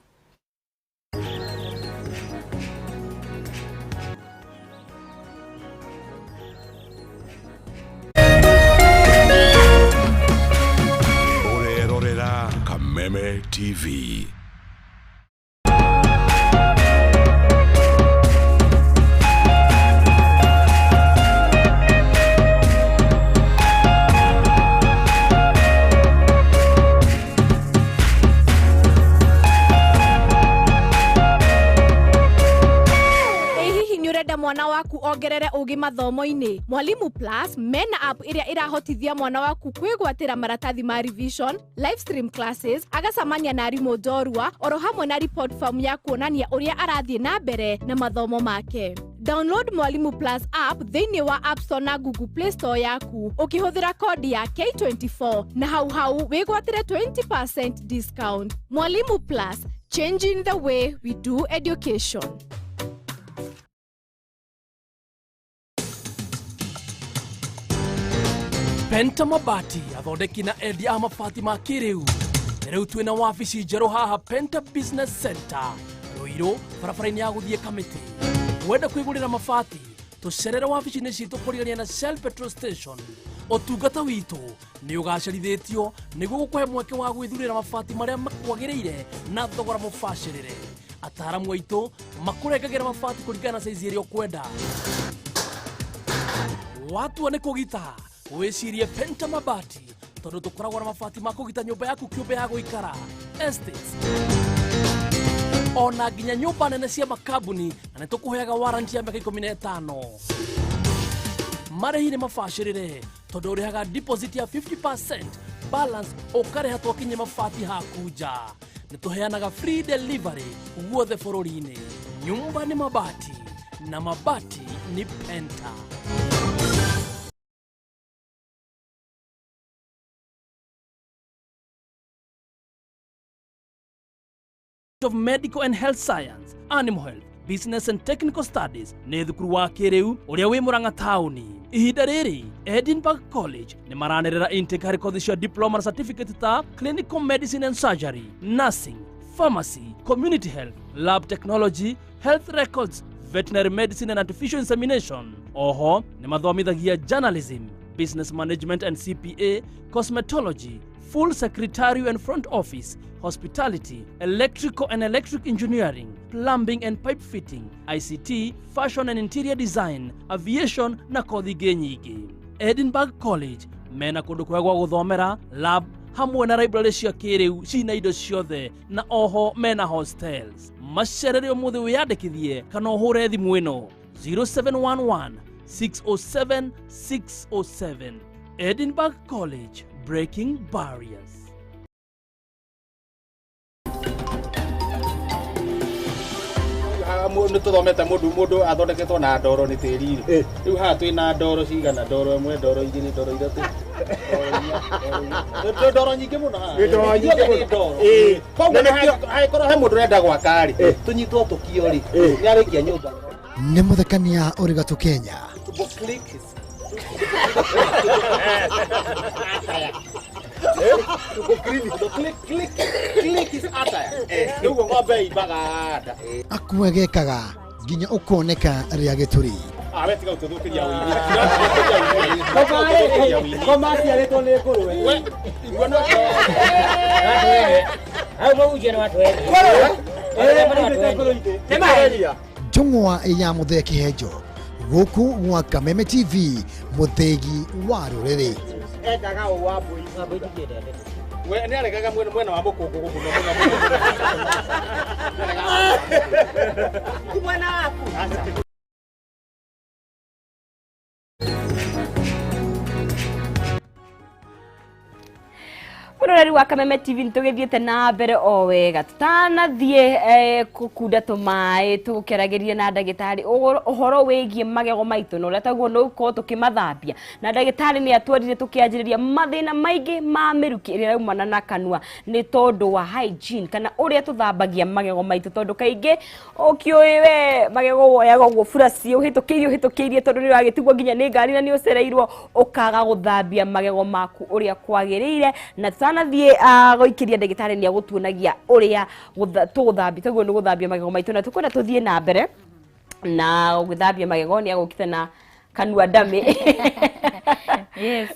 Ũrerorera Kameme TV. Mwana waku ongerere ũgĩ mathomo-inĩ. Mwalimu Plus mena app ĩrĩa ĩrahotithia mwana waku kwĩgwatĩra maratathi ma revision, live stream classes, agacamania na arimũ njorua, oro hamwe na report form ya kuonania ũrĩa arathiĩ na mbere na mathomo make. Download Mwalimu Plus app thĩinĩ wa App Store na Google Play Store yaku ũkĩhũthĩra kodi ya K24, na hau hau wĩgwatĩre 20% discount. Mwalimu Plus, changing the way we do education. Penta Mabati athondeki na endia a mabati ma kĩrĩu. Rĩu twĩna wabici njerũ haha Penta Business Center Ruiru, barabara-inĩ ya gũthiĩ Kamĩtĩ. Wenda kwĩgũrĩra mabati, tũcerere wabici-inĩ citũ kũrigania na Shell Petrol Station. Ũtungata witũ nĩ ũgacerithĩtio nĩguo gũkũhe mweke wa gwĩthurĩra mabati marĩa makwagĩrĩire na thogora mũbacĩrĩre. Ataaramu aitũ makũrengagĩra mabati kũringana na saizi ĩrĩa ũkwenda. Watua nĩ kũgita, wĩcirie Penta Mabati, tondũ tũkoragwo na mabati ma kũgita nyũmba yaku kĩũmbe ya gũikara, estates, ona nginya nyũmba nene cia makambuni, na nĩ tũkũheaga warranty ya mĩaka 15. Marĩhi nĩ mabacĩrĩre tondũ ũrĩhaga deposit ya 50%, balance ũkarĩha twakinye mabati haku nja. Nĩ tũheanaga free delivery guothe bũrũri-inĩ. Nyumba nĩ mabati na mabati ni Penta. Of Medical and Health Science, Animal Health, Business and Technical Studies nĩ thukuru wa kĩrĩu ũrĩa wĩ Murang'a taũni. Ihinda rĩrĩ Edinburgh College nĩ maranĩrĩra intake harĩ kothi cia diploma na certificate ta clinical medicine and surgery, nursing, pharmacy, community health, lab technology, health records, veterinary medicine and artificial insemination. Oho nĩ mathomithagia journalism, business management and CPA, cosmetology, full secretarial and front office, hospitality, electrical and electric engineering, plumbing and pipe fitting, ICT, fashion and interior design, aviation na kothi ingĩ nyingĩ. Edinburgh College mena kũndũ kwega gwa gũthomera, lab hamwe na library cia kĩrĩu cina indo ciothe na oho mena hostels. Macerere ũmũthĩ wĩyandĩkithie kana ũhũre thimũ ĩno 0711 607 607. Edinburgh College, breaking barriers. Nĩ tũthomete mũndũ athondeketwo na ndoro nĩ tĩri rĩ. Rĩu haha twĩna ndoro cigana, ndoro ĩmwe, ndoro igĩrĩ, ndoro ithatũ, ndoro inya, ndoro nyingĩ mũno haha. Ndoro nyingĩ mũno. Ndoro. Koguo hangĩkorwo he mũndũ ũrenda gwaka rĩ, tũnyitwo tũkio rĩ, nĩ arĩkia nyũmba. Nĩ mũthekania ũrĩ gatũ Kenya. Akuegekaga nginya ũkoneka rĩa gĩtũri. Njũng'wa ya Mũthee Kĩhenjo gũkũ gwa Kameme TV, mũthĩgi wa rũrĩrĩ. Endaga ũ wa mbũri. We nĩ aregaga mwena wa mũkũngũ gũkũ na mwena. Ti mwena waku. Mũroreri wa Kameme TV nĩtũgĩthiĩte na mbere o wega tũtanathiĩ kũkunda tũmaĩ tũkĩaragĩria na ndagĩtarĩ ũhoro wĩgiĩ magego maitũ na ũrĩa taguo nĩ gũkorwo tũkĩmathambia na ndagĩtarĩ nĩ atwarire tũkĩanjĩrĩria mathĩna maingĩ ma mĩrukĩ ĩrĩa ĩraumana na kanua nĩ tondũ wa hygiene kana ũrĩa tũthambagia magego maitũ tondũ kaingĩ ũkĩũĩ we magego woyaga ũguo buraci ũhĩtũkĩirie tondũ nĩ ũragĩtigwo nginya nĩ ngari na nĩ ũcereirwo ũkaga gũthambia magego maku ũrĩa kwagĩrĩire na tũtanathiĩ gũikĩria ndagĩtarĩ nĩ agũtuonagia ũrĩa tũgũthambia taguo nĩ gũthambia magego maitũ na tũkwenda tũthiĩ na mbere na gũthambia magego nĩ agũkĩte na kanua ndamĩ. Yes.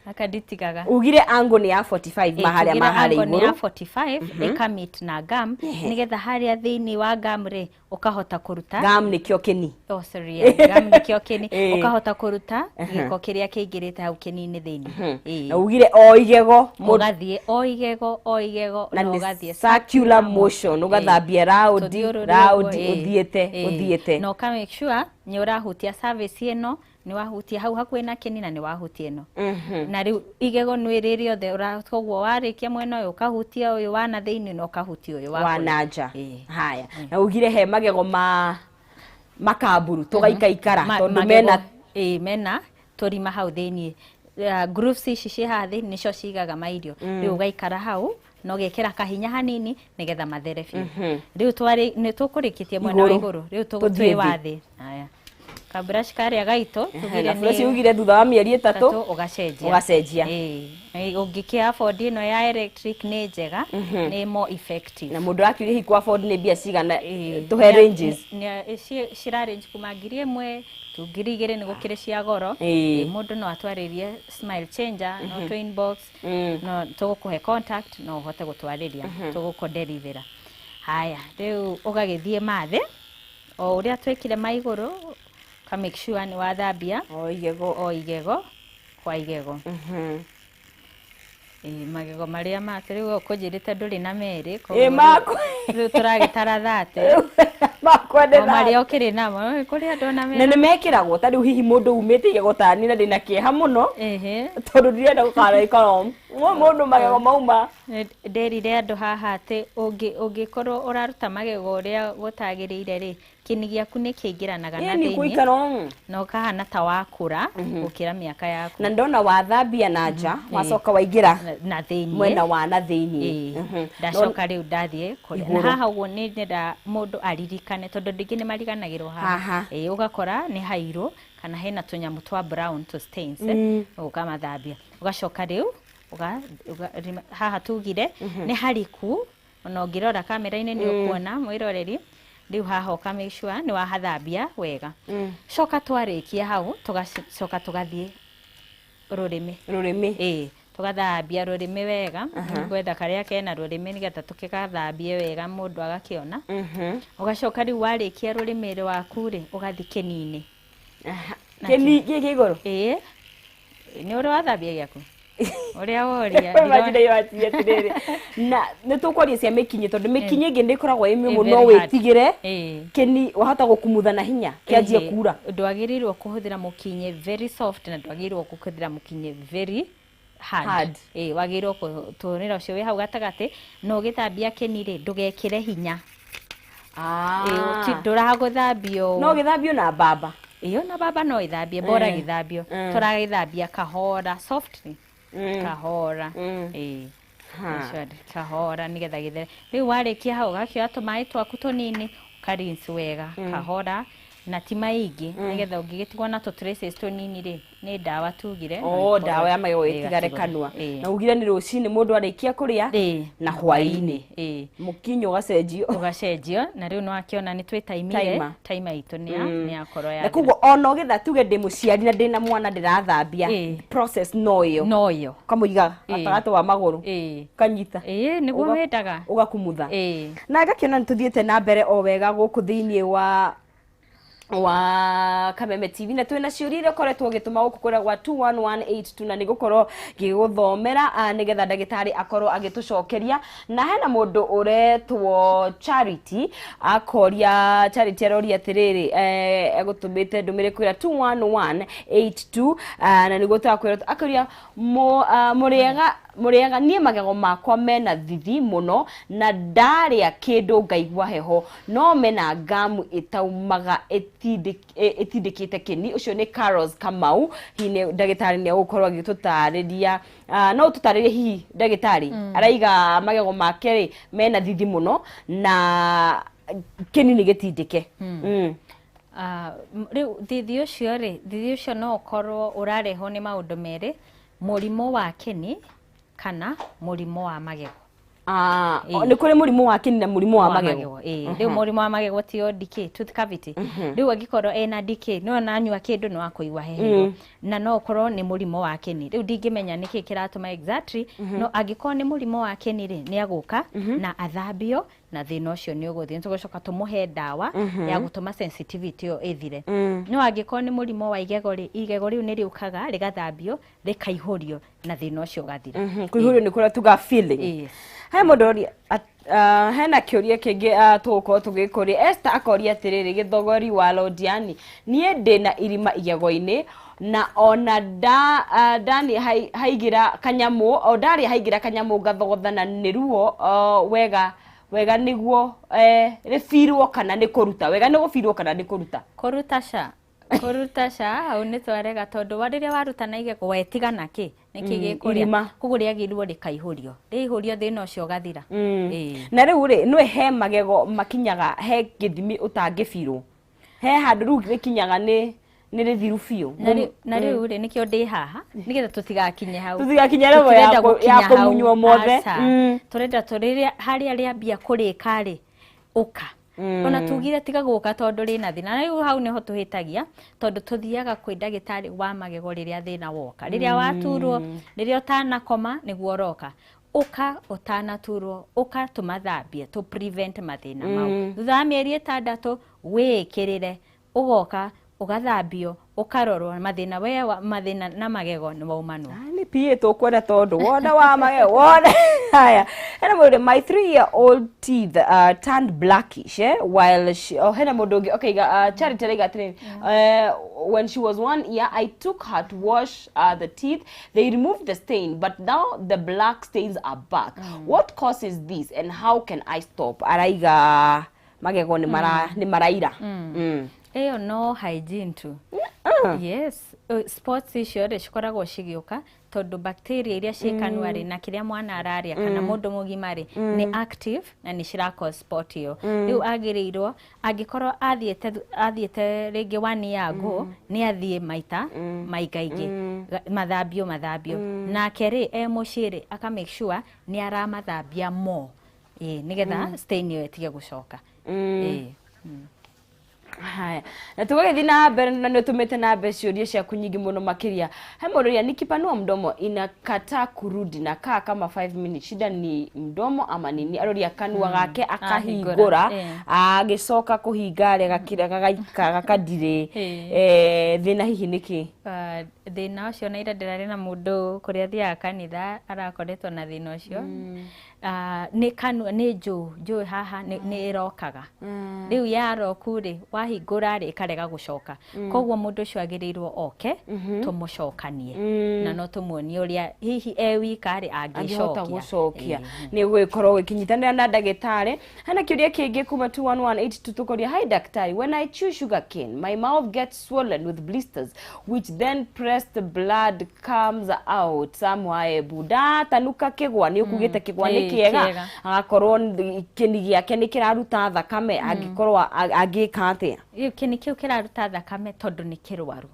Akaditigaga. Ugire angle nĩ ya 45 maharĩa maharĩa igũrũ. Nĩ ya 45 ĩkamit na gum nĩgetha harĩa thĩinĩ wa gum rĩ ũkahota kũruta. Gum nĩkĩo kĩni. Oh sorry, gum nĩkĩo kĩni. Ũkahota kũruta gĩko kĩrĩa kĩingĩrĩte hau kĩni-inĩ thĩinĩ. Na ugire o igego ũgathiĩ o igego o igego na ũgathiĩ circular motion ũgathambia round round ũthiĩte ũthiĩte. Na ũka make sure nĩ ũrahutia surface ĩno nĩ wahutia hau hakuhĩ na kĩni na nĩ wahutia ĩno. Na rĩu igego nĩ rĩrĩ rĩothe koguo warĩkia mwena ũyũ ũkahutia ũyũ wa na thĩinĩ na ũkahutia ũyũ wa na nja. Haya na ugire he magego ma makamburu tũgaikaikara tondũ mena mena tũrima hau thĩinĩ. Grooves ici ciĩ haha thĩinĩ nĩcio cigaga mairio. Rĩu ũgaikara hau na ũgekĩra kahinya hanini nĩgetha mathere biũ. Rĩu nĩ tũkũrĩkĩtie mwena wa igũrũ rĩu twĩ wa thĩ. Haya kabrush karĩa gaitũ tugire nĩ ugire thutha wa mĩeri 3 ũgacenjia ũgacenjia. Ũngĩkĩ afford ĩno ya electric nĩ njega nĩ more effective. Na mũndũ akiuria hihi ku afford nĩ mbia cigana tũhe ranges. Cira range kuma 1000 to 2000 nĩ gũkĩrĩ cia goro. Mũndũ no atwarĩrie Smile Changer no twin box no tũgũkũhe contact no ũhote gũtwarĩria tũgũkũ deliver. Haya rĩu ũgagĩthiĩ mathĩ o ũrĩa twĩkire ma igũrũ ka make sure nĩ wathambia o igego o igego kwa igego. Magego marĩa make rĩu ũkũnjĩrĩte ndũrĩ na merĩ makwa rĩu tũragĩtara 30 makwa ndĩ marĩa ũkĩrĩ namo kũrĩ andũ ona mena na nĩ mekĩragwo ta rĩu hihi mũndũ umĩte igego tani na ndĩna kĩeha mũno tondũ ndirenda gũkaraikara mũndũ magego mauma. Nderire andũ haha atĩ ũngĩkorwo ũraruta magego ũrĩa gũtagĩrĩire rĩ Kĩni gĩaku nĩ kĩingĩranaga na Ĩni thĩinĩ kũikara ũũ. Na ũkahana ta wakũra gũkĩra mĩaka yaku. Na ndona wathambia na nja, wacoka waingĩra na thĩinĩ, mwena wa na thĩinĩ. Ĩĩ. Ndacoka rĩu ndathiĩ kũrĩa na Igũrũ. haha ũguo nĩ nyenda mũndũ aririkane, tondũ andũ aingĩ nĩ mariganagĩrwo haha. Haha. Ĩĩ, ũgakora nĩ hairũ kana hena tũnyamũ twa brown tũ stains, ũkamathambia, ũgacoka rĩu haha tugire nĩ hariku, ona ũngĩrora kamera-inĩ nĩ ũkuona, mwĩroreri. Rĩu haha ũka make sure nĩ wahathambia wega. Coka twarĩkia hau, tũgacoka tũgathiĩ rũrĩmĩ. Rũrĩmĩ. Ĩĩ, tũgathambia rũrĩmĩ wega. Ngwetha karĩa kena rũrĩmĩ nĩgetha tũkĩgathambie wega mũndũ agakĩona. Ũgacoka rĩu warĩkia rũrĩmĩ rwaku rĩ, ũgathiĩ kĩni-inĩ. Na Kĩni gĩkĩ igũrũ? Ĩĩ, nĩ ũrĩ wathambia gĩaku ũrĩa woria? Imagine ĩyo atirie atĩrĩrĩ, na nĩ tũkwaria cia mĩkinyĩ, tondũ mĩkinyĩ ĩngĩ nĩ ĩkoragwo ĩ mĩũmũ, Ĩ no very hard. wĩtigĩre Ĩĩ. kĩni wahota gũkumutha na hinya kĩanjie kura. Ndwagĩrĩirwo kũhũthĩra mũkinyĩ very soft na ndwagĩrĩirwo kũhũthĩra mũkinyĩ very hard. Hard. Ĩĩ, wagĩrĩirwo kũtũrĩra ũcio wĩ hau gatagatĩ, na ũgĩthambia kĩni rĩ, ndũgekĩre hinya. Ĩĩ, ndũragũthambio. No gĩthambio na mbamba? Ĩyo na baba no ĩthambie, bora gĩthambio. Tũragĩthambia kahora, softly, kahora. Ĩĩ. Ũcio kahora nĩgetha gĩthere. Rĩu warĩkia hau, ũgakĩoya tũmaĩ twaku tũnini, ũkarinse wega kahora na ti maingĩ, nĩgetha ũngĩgĩtigwo na tũ traces tũnini rĩ, nĩ ndawa tugire no O ĩkorwo ndawa ya magego ĩĩ, ĩtigare gatigwo. kanua. Ĩĩ. Na ugire nĩ rũcinĩ mũndũ arĩkia kũrĩa Ĩĩ. na hwaĩ-inĩ. Ĩĩ. Mũkinyo ũgacenjio. Ũgacenjio, na rĩu nĩwakĩona nĩ twĩtaimire. Timer. Timer itũ nĩ yakorwo Na yathira. koguo ona ũgĩtha, tuge ndĩ mũciari na ndĩna mwana ndĩrathambia, Ĩĩ. process no ĩyo? No ĩyo. Ũkamũiga Ĩĩ. gatagatĩ wa magũrũ, Ĩĩ. ũkanyita. Ĩĩ, nĩguo wendaga. Ũgakumutha. Ĩĩ. Na ngakĩona nĩ tũthiĩte na mbere o wega gũkũ thĩinĩ wa Kameme TV, na twĩna ciũria iria ũkoretwo ũgĩtũma gũkũ kũrĩa gwa 21182, na nĩ gũkorwo ngĩgũthomera nĩgetha ndagĩtarĩ akorwo agĩtũcokeria. Na hena mũndũ ũretwo Charity akoria, Charity aroria atĩrĩrĩ, egũtũmĩte ndũmĩrĩri kwĩra 21182, na nĩguo tũrakwĩra. Akoria, "Mũrĩega, mũrĩega, niĩ magego makwa mena thithi mũno na ndarĩa kĩndũ ngaigua heho, no mena ngamu ĩtaumaga ĩtindĩkĩte kĩni." Ũcio nĩ Carlos Kamau. Hihi nĩ ndagĩtarĩ nĩ egũkorwo agĩtũtarĩria? No ũtũtarĩrie hihi, ndagĩtarĩ? Araiga magego make rĩ mena thithi mũno na kĩni nĩ gĩtindĩke. Rĩu thithi ũcio rĩ, thithi ũcio no ũkorwo ũrarehwo nĩ maũndũ merĩ, mũrimũ wa kĩni kana mũrimũ wa magego. Ah, nĩ kũrĩ mũrimũ wa kĩni na mũrimũ wa magego? Ĩĩ. Rĩu mũrimũ wa magego tio decay, tooth cavity. Rĩu angĩkorwo ena decay, no nanyua kĩndũ no akũigua heheirwo, na no ũkorwo nĩ mũrimũ wa kĩni. Rĩu ndingĩmenya nĩkĩ kĩratũma exactly, no angĩkorwo nĩ mũrimũ wa kĩni rĩ, nĩ agũka na athambio na thĩna ũcio nĩ ũgũthiĩ. Nĩ tũgũcoka tũmũhe ndawa ya gũtũma sensitivity ĩyo ĩthire. No angĩkorwo nĩ mũrimũ wa igego rĩ, igego rĩu nĩ rĩũkaga rĩgathambio, rĩkaihũrio, na thĩna ũcio ũgathira. Kũihũrio nĩ kũrĩa tuga feeling. Yes. He mũndũ ũria, hena kĩũria kĩngĩ tũgũkorwo tũgĩkũria. Esther akoria atĩrĩrĩ, "Gĩthogori wa Londiani, niĩ ndĩna irima igego-inĩ na ona nda ndani haigĩra kanyamũ, o ndarĩa haigĩra kanyamũ ngathogotha na nĩ ruo wega wega, nĩguo rĩbirwo kana nĩ kũruta? Wega nĩ gũbirwo kana nĩ kũruta?" Kũruta ca, kũruta ca, hau nĩ twarega, tondũ wa rĩrĩa waruta na igego wetigana kĩ nĩkĩ gĩkũrĩa. Irima. Koguo rĩagĩrĩirwo rĩkaihũrio, rĩaihũrio thĩna ũcio ũgathira. Ĩĩ. Na rĩu rĩ, nĩ he magego makinyaga he gĩthimi ũtangĩbirwo, he handũ rĩu rĩkinyaga nĩ rĩthiru biũ? Na rĩu rĩ, nĩkĩo ndĩ haha, nĩgetha tũtigakinye hau. Tũtigakinye level ya Tũtirenda ya gũkinya hau. kũmunywo mothe. Aca. Tũrenda tũrĩrĩa harĩa rĩambia kũrĩka rĩ, ũka. Ona tugire tiga gũka tondũ rĩna thĩna, na rĩu hau nĩho tũhĩtagia, tondũ tũthiaga kwĩ ndagĩtarĩ wa magego rĩrĩa thĩna woka, rĩrĩa waturwo, rĩrĩa ũtanakoma nĩguo ũroka. Ũka ũtanaturwo, ũka tũmathambie, tũ prevent mathĩna mau. Thutha wa mĩeri 6 wĩĩkĩrĩre, ũgoka ũgathambio, ũkarorwo mathĩna we mathĩna na magego nĩ waumanwo. Nĩ PA tũkwenda, tondũ wona wa magego wona haya. Hena mũndũ, "My 3-year-old teeth turned blackish while she," oh, hena mũndũ ũngĩ okay, Charity araiga atĩrĩrĩ, "When she was 1 year, I took her to wash the teeth. They removed the stain, but now the black stains are back. What causes this and how can I stop?" Araiga Magego nĩ mara nĩ maraira. Ĩyo no hygiene tu. Yes, spots icio rĩ cikoragwo cigĩũka tondũ bacteria iria ciĩ kanua rĩ na kĩrĩa mwana ararĩa kana mũndũ mũgima rĩ nĩ active na nĩ cira cause spot ĩyo. Rĩu agĩrĩirwo angĩkorwo athiĩte rĩngĩ one year ago, nĩ athiĩ maita maingaingĩ mathambio nake rĩ e mũciĩ rĩ aka make sure nĩ aramathambia more, ĩĩ, nĩgetha stain ĩyo ĩtige gũcoka. Ĩĩ. Haya, na tũgagĩthiĩ na mbere na nĩ ũtũmĩte na mbere ciũria ciaku nyingĩ mũno makĩria. He mũrũria, nikipanua mdomo inakataa kurudi na kaa kama 5 minutes, shida ni mdomo ama nini? Aroria kanua gake akahingũra, agĩcoka kũhinga rĩ gakira gagaika gakadirĩ. Thĩna hihi nĩ kĩ? Thĩna ũcio na ira ndĩrarĩ na mũndũ kũrĩa athiaga kanitha arakoretwo na thĩna ũcio. Nĩ kanua nĩ njũ haha nĩ ĩrokaga. Rĩu yaroku rĩ wahingũra rĩ ĩkarega gũcoka. Koguo mũndũ ũcio agĩrĩirwo oke tũmũcokanie na no tũmuonie ũrĩa hihi e wika rĩ angĩhota angĩcokia. Gũcokia nĩ gũgĩkorwo gĩkĩnyitanĩra na ndagĩtarĩ. Hena kĩũria kĩngĩ kuma 21182 tũkoria, hi daktari, when I chew sugar cane my mouth gets swollen with blisters which then pressed blood comes out somewhere. Buda tanuka kĩgwa nĩ ũkugĩte kĩgwa nĩ kĩega, kĩega. Agakorwo kĩni gĩake nĩ kĩraruta thakame, angĩkorwo angĩka atĩa? Kĩni kĩu kĩraruta thakame tondũ nĩ kĩrwaru.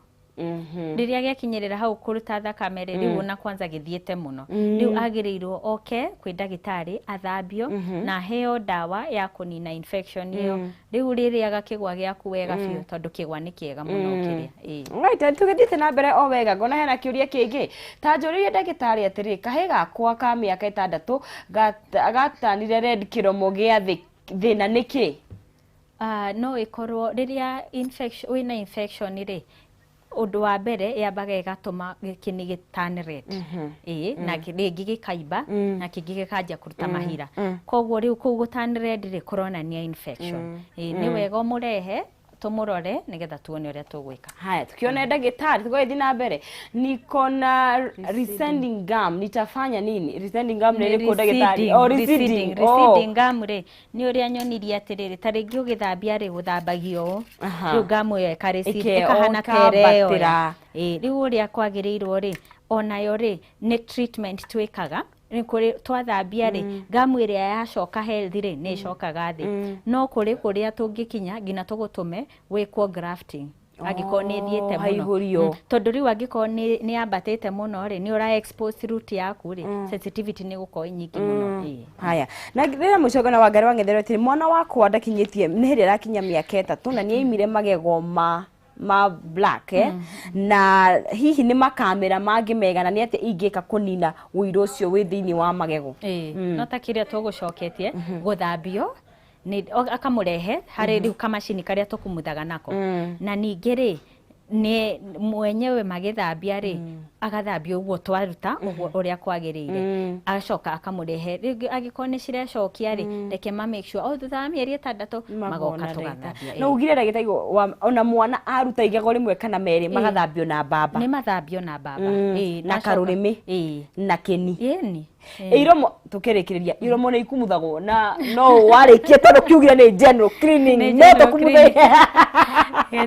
Rĩrĩa gĩakinyĩrĩra hau kũruta thakame rĩ, rĩu ona kwanza gĩthiĩte mũno, rĩu agĩrĩirwo oke kwĩ ndagĩtarĩ athambio na aheo ndawa ya kũnina infection ĩyo. Rĩu rĩrĩaga kĩgwa gĩaku wega biũ tondũ kĩgwa nĩ kĩega mũno ũkĩrĩa. Ĩĩ. Right, tũgĩthiĩte na mbere o wega, ngona hena kĩũria kĩngĩ ta njũrĩrie ndagĩtarĩ atĩrĩ, kahĩ gakwa ka mĩaka 6 gatanire red kĩromo gĩa thĩ, thĩna nĩ kĩ? No ĩkorwo rĩrĩa infection wĩna infection rĩ, ũndũ wa mbere yambaga ĩgatũma kĩni gĩ turn red, ĩĩ, na rĩngĩ gĩkaimba na kĩngĩ gĩkanjia kũruta mahira. Koguo rĩu kũu gũ turn red rĩ kũronania infection. Ĩĩ, nĩ wega ũmũrehe tũmũrore nĩgetha tuone ũrĩa tũgwĩka. Haya, tukiona ndagĩtarĩ tũgagĩthiĩ na mbere, niko na resending gum, nitafanya nini? Resending gum nĩ ĩrĩkũ, ndagĩtarĩ? Oh, receding. Oh. Receding gum rĩ nĩ ũrĩa nyonirie atĩrĩrĩ, ta rĩngĩ ũgĩthambia rĩ gũthambagio ũũ, rĩu gum ĩyo ĩka recede, ĩkahana ta ĩreyoya. Ĩkambatĩra. Ĩĩ, rĩu ũrĩa kwagĩrĩirwo rĩ onayo rĩ nĩ treatment twĩkaga, nĩ kũrĩ twathambia rĩ gum ĩrĩa yacoka healthy rĩ nĩ ĩcokaga thĩ, no kũrĩ kũrĩa tũngĩkinya nginya tũgũtũme wĩkwo grafting angĩkorwo nĩ ĩthiĩte mũno. Haihũrio. Tondũ rĩu angĩkorwo nĩ yambatĩte mũno rĩ, nĩ ũra expose root yaku rĩ, sensitivity nĩ gũkorwo ĩ nyingĩ mũno. Ĩĩ. Haya, na rĩrĩa mũico na Wangari wang'etherwo atĩrĩ, mwana wakwa ndakinyĩtie nĩ hĩndĩ arakinya mĩaka 3 na nĩ aimire magego ma black, na hihi nĩ makamera mangĩ mega, na nĩ atĩa ingĩka kũnina ũirũ ũcio wĩ thĩinĩ wa magego? Ĩĩ, no ta kĩrĩa tũgũcoketie gũthambio nĩ akamũrehe harĩ rĩu kamacini karĩa tũkumuthaga nako, na ningĩ rĩ nĩ mwenyewe magĩthambia rĩ agathambia ũguo twaruta ũguo ũrĩa kwagĩrĩire, agacoka akamũrehe rĩngĩ angĩkorwo nĩ cirecokia rĩ, reke ma make sure o thutha wa mĩeri 6 magoka tũgathambia. Na ugire ndagĩtarĩ ona mwana aruta igego rĩmwe kana merĩ magathambio na mbamba? Nĩ mathambio na mbamba. Ĩĩ, Na karũrĩmĩ ĩĩ na kĩni. Ĩni. Iromo tukĩrĩkĩrĩria, iromo nĩ ikumuthagwo na no warĩkia tondũ kiugire nĩ general cleaning, Nĩ no general. tũkumuthe?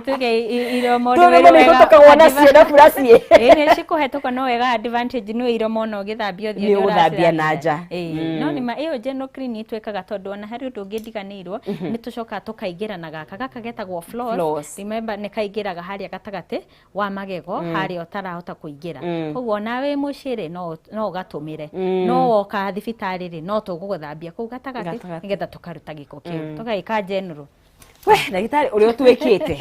Tuge iromo Tũromo nĩ ihũtũkagwo nacio na buraci. Ĩĩ, nĩ cikũhetũka, no wega advantage nĩ iromo no ũgĩthambia ũthiũ. Nĩ ũgũthambia na nja. Ĩĩ, no nĩ ma ĩyo general cleaning twĩkaga tondũ ona harĩ ũndũ ũngĩ ndiganĩirwo, nĩ tũcokaga tũkaingĩra na gaka getagwo floss. Floss. Remember nĩ kaingĩraga harĩa gatagatĩ wa magego harĩa ũtarahota kũingĩra, koguo ona wĩ mũciĩ rĩ no ũgatũmĩre, no woka thibitarĩ rĩ no tũgũgũthambia kũu gatagatĩ Gatagatĩ. nĩgetha tũkaruta gĩko kĩu tũgagĩka general. We ndagĩtarĩ ũrĩa ũtwĩkĩte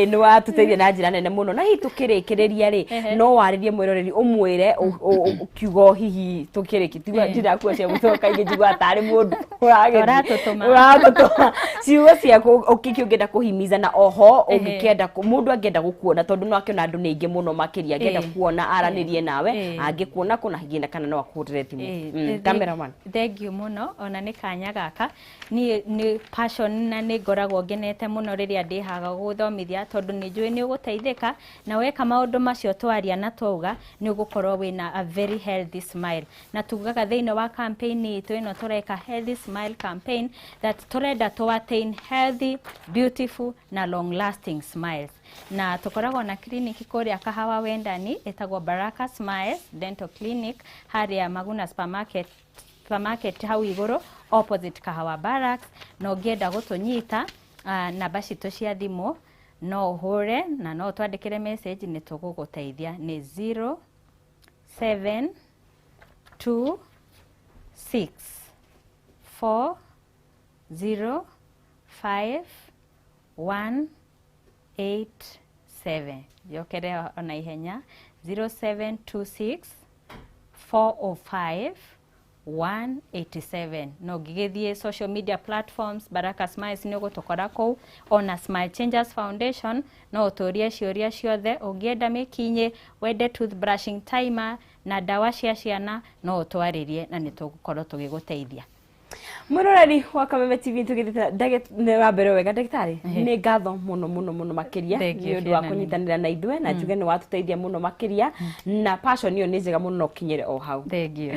nĩ watũteithia na njĩra nene mũno, na hihi tũkĩrĩkĩrĩria rĩ no warĩrie mwĩroreri ũmwĩre kiugo hihi tũkĩrĩki tiga ndirakuo cia gũcoka ingĩ njiguaga tarĩ mũndũ Ũratũtũma. Ũratũtũma ciugo ciaku ũkĩkĩ ũngĩenda kũhimiza, na oho ũngĩkenda mũndũ angĩenda gũkuona tondũ no akĩona andũ nĩ aingĩ mũno makĩria, angĩenda kuona aranĩrie nawe angĩkuona kũ na hihi kana no akũhũrĩre thimũ? Cameraman. Thank you mũno ona nĩ kanya gaka, niĩ nĩ passion na nĩ ngoragwo Ngoragwo ngenete mũno rĩrĩa ndĩ haha gũgũthomithia, tondũ nĩ njũĩ nĩ ũgũteithĩka, na weka maũndũ macio twaria na twauga, nĩ ũgũkorwo wĩna a very healthy smile. Na tugaga thĩinĩ wa campaign itũ ĩno tũreka, Healthy Smile Campaign, that tũrenda to attain healthy, beautiful na long lasting smiles. Na tũkoragwo na clinic kũrĩa Kahawa Wendani, ĩtagwo Baraka Smiles Dental Clinic, harĩa Maguna Supermarket hau igũrũ, opposite Kahawa Barracks. Na ũngĩenda gũtũnyita, namba citũ cia thimũ no ũhũre na no ũtwandĩkĩre message, nĩ tũgũgũteithia, nĩ 0726 405 187. Njokere ona ihenya, 0726 405 187. No ũngĩgĩthiĩ social media platforms, Baraka Smiles, nĩ ũgũtũkora kũu, ona Smile Changers Foundation. No ũtũrie ciũria ciothe ũngĩenda, mĩkinyĩ wende, toothbrushing timer na ndawa cia ciana, no ũtwarĩrie na nĩ tũgũkorwo tũgĩgũteithia. Mwĩroreri wa Kameme TV, tũgĩthiĩte wa mbere wega. Ndagĩtarĩ, nĩ ngatho mũno mũno mũno makĩria Thank you, nĩ ũndũ wa Fiona. kũnyitanĩra na ithuĩ, na njuge nĩ watũteithia mũno makĩria, na passion ĩyo nĩ njega mũno na ũkinyĩre o hau. Thank you.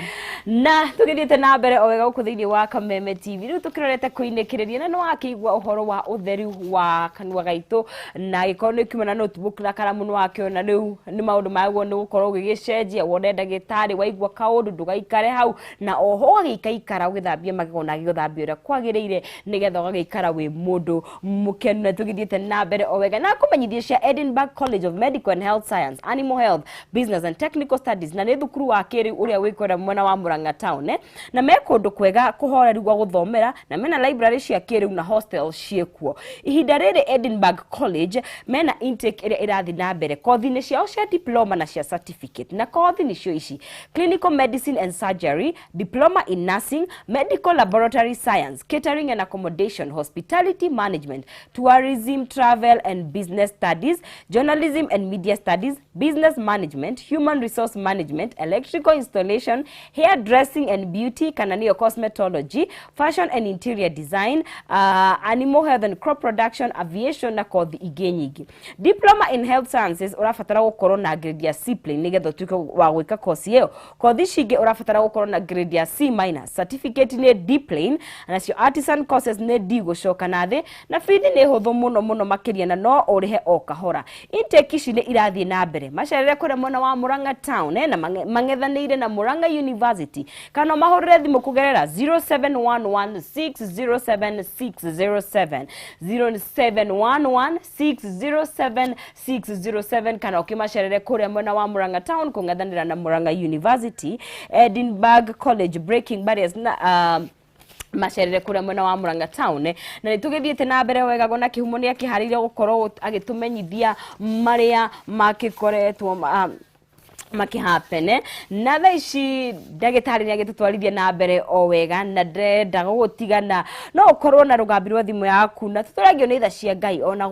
Na tũgĩthiĩte na mbere o wega gũkũ thĩinĩ wa Kameme TV, rĩu tũkĩrorete kũinĩkĩrĩria, na nĩ wakĩigua ũhoro wa ũtheru wa kanua gaitũ, na gĩkorwo nĩ kiuma na notebook na karamu, nĩ wakĩona rĩu nĩ maũndũ magwo nĩ gũkorwo ũgĩgĩcenjia. Wone ndagĩtarĩ waigua kaũndũ, ndũgaikare hau, na oho ũgagĩikaikara ũgĩthambia magego na gĩgũthambia ũrĩa kwagĩrĩire, nĩgetha ũgagĩikara wĩ mũndũ mũkenu. Na tũgĩthiĩte na mbere o wega na kũmenyithia cia Edinburgh College of Medical and Health Science, Animal Health, Business and Technical Studies, na nĩ thukuru wa kĩrĩu ũrĩa wĩ kũrĩa mwena wa Murang'a town, na me kũndũ kwega kũhoreru gwa gũthomera, na mena library cia kĩrĩu na hostel ciĩkuo. Ihinda rĩrĩ Edinburgh College mena intake ĩrĩa ĩrathiĩ na mbere kothi-inĩ ciao cia diploma na cia certificate, na kothi nĩcio ici: clinical medicine and surgery, diploma in nursing, medical laboratory science, catering and accommodation, hospitality management, tourism, travel and business studies, journalism and media studies, business management, human resource management, electrical installation, hairdressing and beauty kana niyo cosmetology, fashion and interior design, animal health and crop production, aviation na kothi ingĩ nyingĩ. Diploma in health sciences, ũrabatara gũkorwo na grade ya C plain nĩgetha ũtuĩke wa gwĩka kosi ĩyo. Kothi ici ingĩ ũrabatara gũkorwo na grade ya C minus, certificate nĩ D plain, nacio artisan courses nĩ D gũcoka na thĩ, na bithi nĩ hũthũ mũno mũno makĩria na no ũrĩhe o kahora. Intake ici nĩ irathiĩ na mbere, macerere kũrĩa mwena wa Murang'a town, na mang'ethanĩire na Murang'a University, kana mahũrĩre thimũ kũgerera 0711607607, 0711607607, kana ũkĩmacerere kũrĩa mwena wa Murang'a town kũng'ethanĩra na Murang'a University. Edinburgh College, breaking barriers, na macerere kũrĩa mwena wa Murang'a town. Na nĩ tũgĩthiĩte na mbere wega gona kĩhumo nĩ akĩharĩirie gũkorwo agĩtũmenyithia marĩa makĩkoretwo makĩhapene, na thaa ici ndagĩtarĩ nĩ agĩtũtwarithia na mbere o wega, na ndĩrenda gũgũtigana no ũkorwo na rũgambi rwa thimũ yaku, na tũtũragio nĩ tha cia Ngai ona.